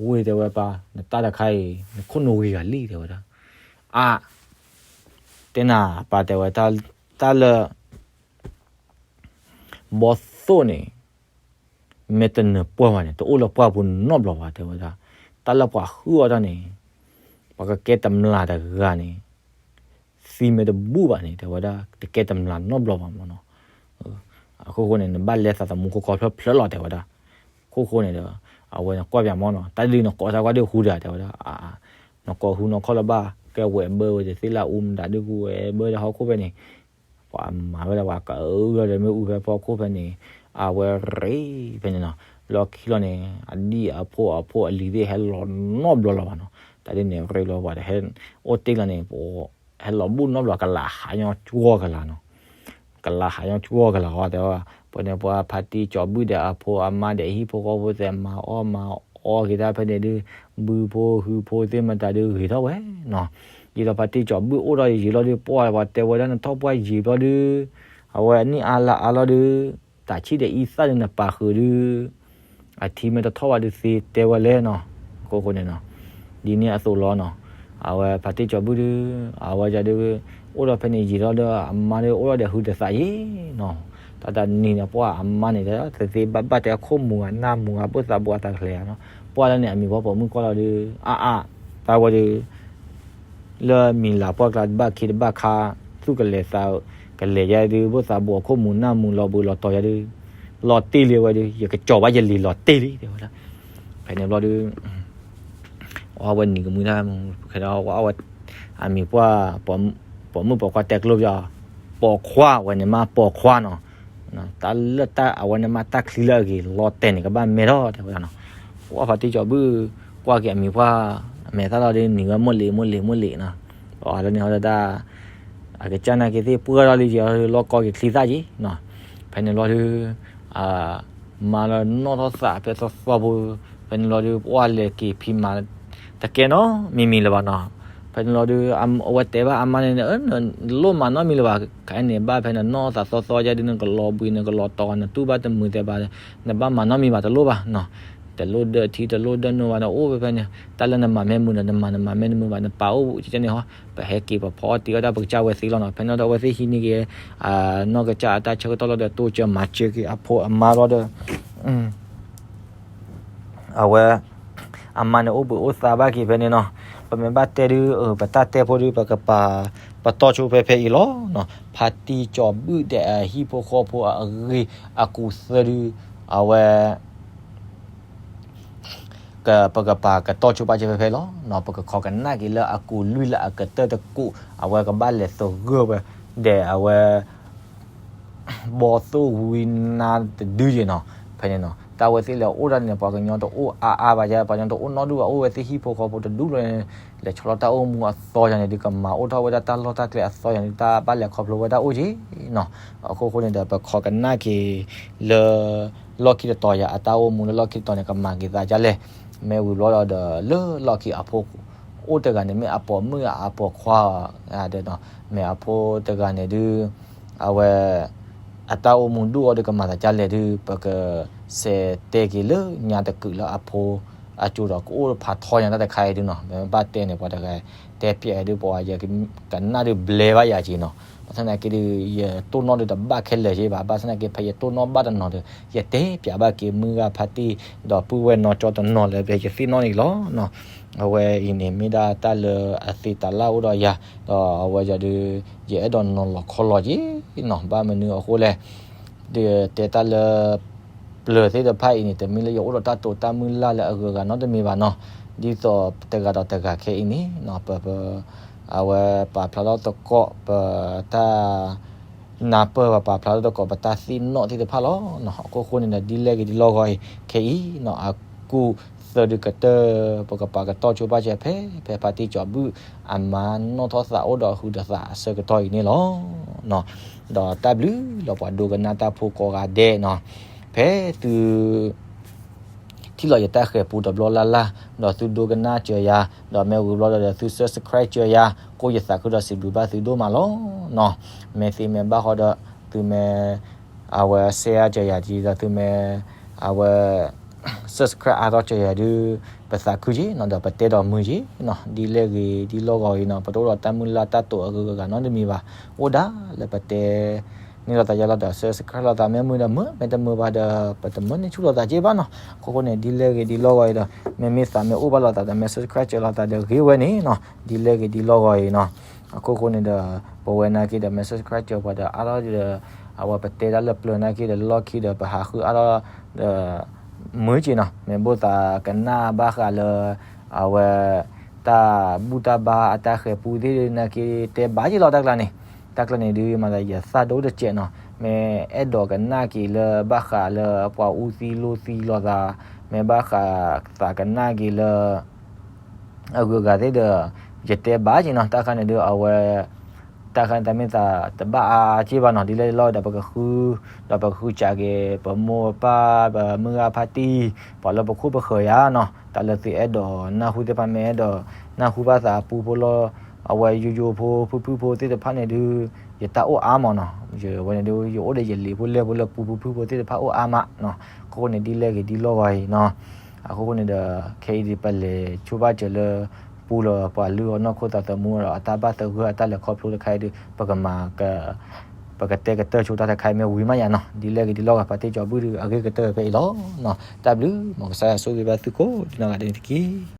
ဝ့ၢ်တဲဝဲပၢ် နတၢ်တခါအံၤ နခိၣ်နူာ်ဂ့ၤဂၤလံ တဲဝဲဒၣ်, အါ, တဲနၤပၢ်တဲဝဲ တၢ်လၢ ဘီသိၣ်န့ၣ် မ့ၢ်တနၢၤပှၢ်ဘၣ်န့ၣ် တအိၣ်လၢပှၢ်ပူၤနီတဘျီဘၣ် တဲဝဲဒၣ်, တၢ်လၢပှၤဟုၣ်အီၣ်တၢ်န့ၣ် ပှၤကကဲတမျးတဂၤန့ၣ် သံမ့ၢ်တဘူၣ်ဘၣ်န့ၣ် တဲဝဲဒၣ် တကဲတမျးနီတဘျီဘၣ်မ့ၢ်နီၤ, အခိၣ်ဃိန့ၣ် နဘၣ်လဲသးသမူခိၣ်ခီဖျၢၣ်ဖျၢၣ်လီၤ တဲဝဲဒၣ်, ခိၣ်ဃိန့ၣ်ဒီး အဝဲနကွၢ်ပၠးမ့ၢ်နီၤ တၢ်ဒုးနကိးတၢ်ကွၢ်ဒုးဃူတဂၤ တဲဝဲဒၣ်, နကိးဟူနီၢ်ခီၣ်လၢၤဘၣ် ကဲဝဲၢ်ဘၢဝဲတသ့လၢအူမတၤဒုးကူဝဲၢ်ဘၢဒီးဟီၣ်ခိၣ်ဖဲန့ၣ် ပှၤမၤဝဲဒၣ်ပှၤကအုလီၤဒီးမ့ၣ်အူဖဲဖီခိၣ်ဖဲန့ၣ်, အဝဲရ့ဖဲန့ၣ်နီၤ, လီၢ်ခံလီၤန့ၣ် အဒံၣ်အဖိအဖိအလံၤသ့ၣ်ဟဲလီၤနီတဘျီလၢၤဘၣ်နီၤ, တၢ်ဒ်န့ၣ်ရ့လီၤပှၤဒီးဟဲအိၣ်တ့ၢ်လီၤန့ၣ် ဟဲလီၤဘူၣ်နီတဘျီ ကလးဟးညီကွီၢ်ကလးနီၤ, ကလးဟးညီကွီၢ်ကလးဃီတဲဝဲ, ပှၤန့ၣ်ပှၤဖါတံၢ်စီၤဘူၣ်ဒီးအဖိအမါဒီးဟံၣ်ဖိဃီဖိသဲးမၤအီၣ်မၤအီက့ၤတၢ်ဖဲန့ၣ်ဒုး, ဘုဖိဟုဖိသ့ၣ်မတၤဒုးဂ့ၤထီၣ်ဝဲနီၤ, ဒ်သိးဖါတံၢ်စီၤဘူၣ်အိၣ်ထီၣ်ယံာ်လီၤဒုး ပှၢ်ပှၤတဲဝဲဒၣ်နထီၣ်ပှၢ်ယံာ်ဘျီဒုး, အဝဲအနံၣ်အါလါအါလီၤဒုး, တၢ်ဆံၣ်ဒီးအံသၣ်ဒုးနပာ်ဃုာ်ဒုး အထံမ့ၢ်တထီၣ်ဘၣ်ဒုးသ့တဲဝဲလဲၣ်နီၤ, အခိၣ်ဃိန့ၣ်နီၤ, ဒ်န့ၣ်အသိးလီၤနီၤ, အဝဲဖါတံၢ်စီၤဘူၣ်ဒုး, အဝဲဒုး, အိၣ်ဒီးဖဲန့ၣ်ယံာ်လီၤဒီး အမါဒုးအိၣ်ဒီးဟူးတသးယံာ်နီၤ, တၢ်တနံၤန့ၣ် ပှၢ်အမါန့ၣ် တသ့ဘၣ်ဘၣ်တဲအခိၣ်မူၤအနၢ်မူၤအဘၣ်သးဘိအသးကလဲၤနီၤ, ပှၢ်လၢန့ၣ် အမံၤပှၢ်ပိာ်မုၣ်ကွၢ်လီၤဒုး, အါအါ, တၢ်ဝဲဒုး လၢမံၤလၤပှၢ်ကျါတဘၣ်ခ့တဘၣ်ခါ, သူၣ်ကလဲၤသးကလဲၤယါဒုး ဘၣ်သးဘိအခိၣ်မူၤနၢ်မူၤလီၤဘှံးလီၤတီၤယါဒုး, လီၤတ့ၢ်လံဝဲဒုး ယကကၠီၤဘၣ်ယလံၤလီၤတ့ၢ်လံ တဲဝဲဒၣ်, ဖဲန့ၣ်ဘျီဒုး, အီဝဲနံၤကမှံတၢ်, အမံၤပှၢ်, ပိာ်မုၣ်ပိာ်ခွါတဲကျိပယီၤ, ပိာ်ခွါဝဲန့ၣ်မးပိာ်ခွါနီၤ, တၢ်လၢတၢ်အဝဲန့ၣ်မးတၢ်ချံလၢအဂ့ၤလီၤတဲာ်န့ၣ် ကဘၣ်မဲထီၣ်တဲဝဲဒၣ်နီၤ, ပှၢ်ဖါတံၢ်စီၤဘူၣ်, ကွၢ်က့ၤအမံၤပှၢ်, အမဲာ်သၣ်လီၤဒုး နံၤဝဲမိၢ်လံၤမိၢ်လံၤမိၢ်လံၤနီၤ, ပှၢ်လၢန့ၣ်ဟီဒၣ်, အကစၢ်နာ်က့ၤသ့ၣ်ပှၢ်ထီၣ်လံက့ၤ လီၢ်ကီက့ၤချံသၣ်က့ၤနီၤ, ဖဲန့ၣ်ဘျီဒုး, မါလၢနီၢ်ထီၣ်သးဖဲသီသီဖိ, ဖဲန့ၣ်ဘျီဒုး ပှၢ်လဲၤက့ၤဖံးမၤ, တကဲနီတမံၤမံၤလၢၤဘၣ်နီၤ, ဖဲန့ၣ်ဘျီဒုး, အဝဲတဲဘၣ်အမါန့ၣ်, နလိၣ်မၤနီတမံၤလၢၤဘၣ်, ခဲအံၤန့ၣ်ဘၣ်ဖဲနနီၢ်သးသီသီယါဒုး နကလီၤဘှံးနကလီၤတီၤ နတူၢ်ဘၣ်တမုာ်သဲဘၣ်, နဘၣ်မၤနီတမံၤဘၣ်တလိၣ်ဘၣ်နီၤ, တလိၣ်ဒၢထံတလိၣ်ဒၢနိဘၣ် နအိၣ်ဖဲဖဲန့ၣ်, တၢ်လၢနမၤမ့ၢ်မုာ်ဒီး နမၤနမၤမ့ၢ်တမုာ်ဘၣ် နပာ်အိၣ်ကဲန့ၣ်ဟီ, ပဟဲက့ၤပဖီအီၣ်တ့ၢ်အီၣ်တၢ် ပကစၢ်ဝဲသ့လီၤနီၤ, ဖဲန့ၣ်ဒီးအဝဲသ့ၣ်ဟံးန့ၢ်က့ၤ, နီၢ်ကစၢ်အတၢ်ဆၢကတီၢ်လီၤဒီး တိစၢၤမၤစၢၤက့ၤအဖိအမါလီၤဒီး အဝဲ အမါန့ၣ်အိၣ်ဘှံးအိၣ်သါဘၣ်က့ၤဖဲန့ၣ်နီၤ, ပမ့ၢ်ဘၣ်တဲဒုး ပတၢ်တဲဖိဒုး ပကပာ်ပတီၢ်ဆိဖဲဖဲအံၤလီၤနီၤ, ဖါတံၢ်စီၤဘူၣ်ဒီးအဟံၣ်ဖိဃီဖိအဂ့ၢ်အကူၣ်သၢဒုး အဝဲ ပကပာ်ကတီၢ်ဆိဘၣ်စၢၤဖဲဖဲလီၤနီၤ, ပကခိးကနၣ်က့ၤလၢအကူၣ်လွံၢ်လၢအကတၢၢ်တကူာ် အဝဲကဘၣ်လဲၤသဂၢၢ်ဝဲ ဒီးအဝဲ ဘီသိၣ်ဝံနါတဒုယဲၢ်နီၤ, ဖဲန့ၣ်နီၤ တၢ်ဝဲသ့ၣ်လဲၤအိၣ်ဒၣ်န့ၣ် ပှၤကညီတအိၣ်အါအါဘၣ်ယါ, ပှၤကညီတအိၣ်နီတဒူၣ်ဘၣ်, အိၣ်ဝဲသ့ၣ်ဟံၣ်ဖိဃီဖိတဒူၣ်လီၤန့ၣ်, လဲၤဆီလီၤတၢ်အိၣ်မူအသီယါန့ၣ်ဒုး ကမၤအိၣ်ထီၣ်ဝဲဒၣ်တၢ်လီၢ်တၢ်ကျဲအသီယါန့ၣ် တၢ်ဘၣ်လဲၤခီဖျိဝဲဒၣ်အိၣ်က့နီၤ, အခိၣ်ဃိန့ၣ်ဒီး ပခိးကနၣ်က့ၤလၢ လီၢ်ခံတတီၤယါ အတၢ်အိၣ်မူလၢလီၢ်ခံတတီၤန့ၣ် ကမၤက့ၤသးဒ်လဲၣ်, မ့ၢ်ဝံၤဘျီဒီး လၢလီၢ်ခံအဖိ အိၣ်တဂၤန့ၣ်မ့ၢ်အပိာ်မုၣ်အပိာ်ခွါဧါ, မ့ၢ်အဖိတဂၤန့ၣ်ဒုး အဝဲ အတၢ်အိၣ်မူဒိၣ်အီၤဒီးကမၤသးဒ်လဲၣ်ဒုး ပကစးတဲက့ၤလၢညါတကုာ်လၢအဖိအစိၤဒီး ကအိၣ်ဖးထီညါတၢ်တခါအံၤဒုးနီၤ. မ့ၢ်ဘၣ်တဲန့ၣ် ပှၤတဂၤတဲပျဲဒုး ပှၤယကနၣ်ဒုးဘျဲဘၣ်ယၤက့ၤနီၤ. ဘၣ်ဆၣ်သနာ်က့ဒုး ယတိၢ်နီၣ်ဒုးတဘၣ်ခဲလၢာ်က့ၤဘၣ်. ဘၣ်ဆၣ်သနာ်က့ ဖဲယတိၢ်နီၣ်ဘၣ်တနီၤဒီး ယတဲပျဲဘၣ်က့ၤမုၢ်ဂၤဖါတံၢ် ဒီးပုၢ်ဝဲၢ်နီၢ်ကၠီတနီၤလၢ ဖဲယသ့ၣ်နီၣ်န့ၣ်လီၤ. အဝဲအံၤန့ၣ် မ့ၢ်ဒၣ်တၢ်လၢအသ့တၢ်လၢ်အိၣ်ဒီးယၤ, ဒီးအဝဲယၤဒုး ယအဲၣ်ဒိးနီၤလီၤခီလီၤက့ၤနီၤ. ဘၣ်မနုၤအဃိလဲၣ်, ဒုးတဲတၢ်လၢ ပျၢၤသ့ၣ်တဖၣ်အံၤန့ၣ် တမ့ၢ်လၢယအိၣ်ဒီးတၢ်တိာ်တၢ်မုၢ်လၢ်လၢအဂုၤအဂၤနီတမံၤဘၣ်နီၤ. ဒ်သိးတဂၤဒီးတဂၤခဲအံၤန့ၣ် ပ ပ အဝဲပာ်ဖျါထီၣ်သကိး ပတၢ် နၢ်ပၢၢ်ဘၣ် ပာ်ဖျါထီၣ်သကိး ပတၢ်သ့ၣ်နီၣ်သ့ၣ်တဖၣ်လီၤ. အခိၣ်ဃိန့ၣ်ဒီး ဒ်လဲၣ်ဂ့ၤဒ်လဲၣ်ဂ့ၤအံၤ ခဲအံၤနီၤ အကူၣ်သၢဒုကတၢၢ် ပကပာ်ကတီၢ်ဆိဘၣ်စဲးဖဲ ဖဲဖါတံၢ်စီၤဘူၣ် အမါနီၣ်ထီၣ်သးအိၣ်ဒီးအဟုးဒီးသးအဆၢကတီၢ်အံၤန့ၣ်လီၤ. ဒီးတၢ်ဘျုးလီၤ ပှၤဒိကနၣ်တၢ်ဖိကိးဂၤဒဲးနီၤ, ဖဲသု ထံၣ်လီၤယတၢ်ဃဲၤပူတဘျီလၢ်လၢ် ဒီးသုဒိကနၣ်စၢၤယၤ, ဒီးမ့ၢ်ဝံၤဘျီဒီး သု subscribe စၢၤယၤ, ကိးယသးခုဒီးစံးဘျုးဘၣ်သုဒိၣ်မးလီၤ. မ့ၢ်သ့မ့ၢ်ဘၣ်ဃီဒီး သုမ့ၢ် အဝဲ share စၢၤယၤဒ်ဒီး သုမ့ၢ် အဝဲ subscribe အါထီၣ်စၢၤယၤဒုး ပသးခုက့ၤနီၤ ဒီးပတဲဒီးမုာ်က့ၤနီၤ, ဒ်လဲၣ်ဂ့ၤဒ်လဲၣ်ဂ့ၤအံၤနီၤ ပတအိၣ်ဒီးတၢ်မုၢ်လၢ်တၢ်တိာ်အဂုၤအဂၤနီတမံၤဘၣ်. အိၣ်ဒၣ်လၢပတဲ န့ၢ်လိာ်သးယါလီၤဒီး subscribe လိာ်သး မ့ၢ်မုာ်ဒီးမုာ်, မ့ၢ်တမုာ်ဘၣ်ဒီး ပတမုာ်န့ၢ်ဆူၣ်လိာ်သးက့ဘၣ်နီၤ. အခိၣ်ဃိန့ၣ် ဒ်လဲၣ်ဂ့ၤဒ်လဲၣ်ဂ့ၤအံၤဒီး မ့မ့ၢ်သးမ့ၢ်အိၣ်ဘၣ်လိာ်သးဒီး မ့ၢ် subscribe စၢၤလိာ်သးဒီးဂ့ၤဝဲန့ၣ်နီၤ, ဒ်လဲၣ်ဂ့ၤဒ်လဲၣ်ဂ့ၤအံၤနီၤ. အခိၣ်ဃိန့ၣ်ဒီး ပဝဲနာ်က့ဒီး မ့ၢ် subscribe စၢၤပှၤဒီး အါထီၣ်ဒီး အဝဲပတဲတၢ်လၢပျၢၤနာ်က့ဒီး လီၢ်ခံဒီး ပဟးဃုအါထီၣ်ဒီး မုာ်က့ၤနီၤ, မ့ၢ်ဘၣ်သးကနၣ်ဘၣ်ဃးလၢ အဝဲ တၢ်ဘူၣ်တၢ်ဘါအတၢ်ဃဲၤပူသ့ၣ်နာ်က့ တဲဘၣ်က့ၤလီၤတၢ်ကျါန့ၣ်, တၢ်ကျါန့ၣ်ဒုး မၤသးယသၣ်ဒိၣ်တစဲးနီၤ, မ့ၢ်အဲၣ်ဒိးကနၣ်က့ၤလၢဘၣ်ဃးလၢပှၤအူသံလိသံလိာ်သး, မ့ၢ်ဘၣ်ဃးသးကနၣ်က့ၤလၢ အဂုၤအဂၤသ့ၣ်ဒီး ယတဲဘၣ်က့ၤနီၤ, တၢ်ခါန့ၣ်ဒုး အဝဲ တၢ်ခါန့ၣ်တမ့ၢ်သးတဘၣ်အါက့ဘၣ်နီၤ, ဒ်လဲၣ်လီၤဒီး ပကဃု ဒီးပကဃုစးက့ၤ ပမိၢ်ပပၢ် ပမုၢ်ဂၤဖါတံၢ် ပှၤလၢပခိၣ်ပဃၢၤယၤနီၤ, တၢ်လၢသုအဲၣ်ဒိးနၢ်ဟူသ့ၣ်တဖၣ် မ့ၢ်အဲၣ်ဒိးနၢ်ဟူဘၣ်သးအပူဖိလီၤ, အဝဲယိယိဖိ ဖုၣ်ဖုၣ်ဖိသ့ၣ်တဖၣ်န့ၣ်ဒုး ယတၢ်အိၣ်အါမးနီၤ, ယဝဲန့ၣ်ဒုး ယအိၣ်ဒီးယလံာ်ဖိလဲၢ်ဖိလၢပူဖိဖုၣ်ဖိသ့ၣ်တဖၣ်အိၣ်အါမးနီၤ, အခိၣ်ဃိန့ၣ် ဒ်လဲၣ်ဂ့ၤဒ်လဲၣ်ဂ့ၤအံၤနီၤ. အခိၣ်ဃိန့ၣ်ဒီး ခဲအံၤဒုး ပလဲၤဆိဘၣ်စၢၤလၢ ပူလီၤပှၤလုၢ်အီၣ်နီၢ်ခိသးသမူဒီး အတၢ်ဘၣ်သဂၢၢ်အတၢ်လဲၤခီဖျိတခါအံၤဒုး ပကမၤ ပကတဲကတၢၢ်ဆိတၢ်တခါအံၤမ့ၢ်ဝံၤမးယၤနီၤ, ဒ်လဲၣ်ဂ့ၤဒ်လဲၣ်ဂ့ၤ ဖါတံၢ်စီၤဘူၣ်ဒုး အဂ့ၤကတၢၢ်ဖဲအံၤလီၤ. တၢ်ဘျုး မ်ကစၢ်ယွၤဆိၣ်ဂ့ၤဘၣ်သုကိးဂၤဒဲးန့ၣ်တက့ၢ်.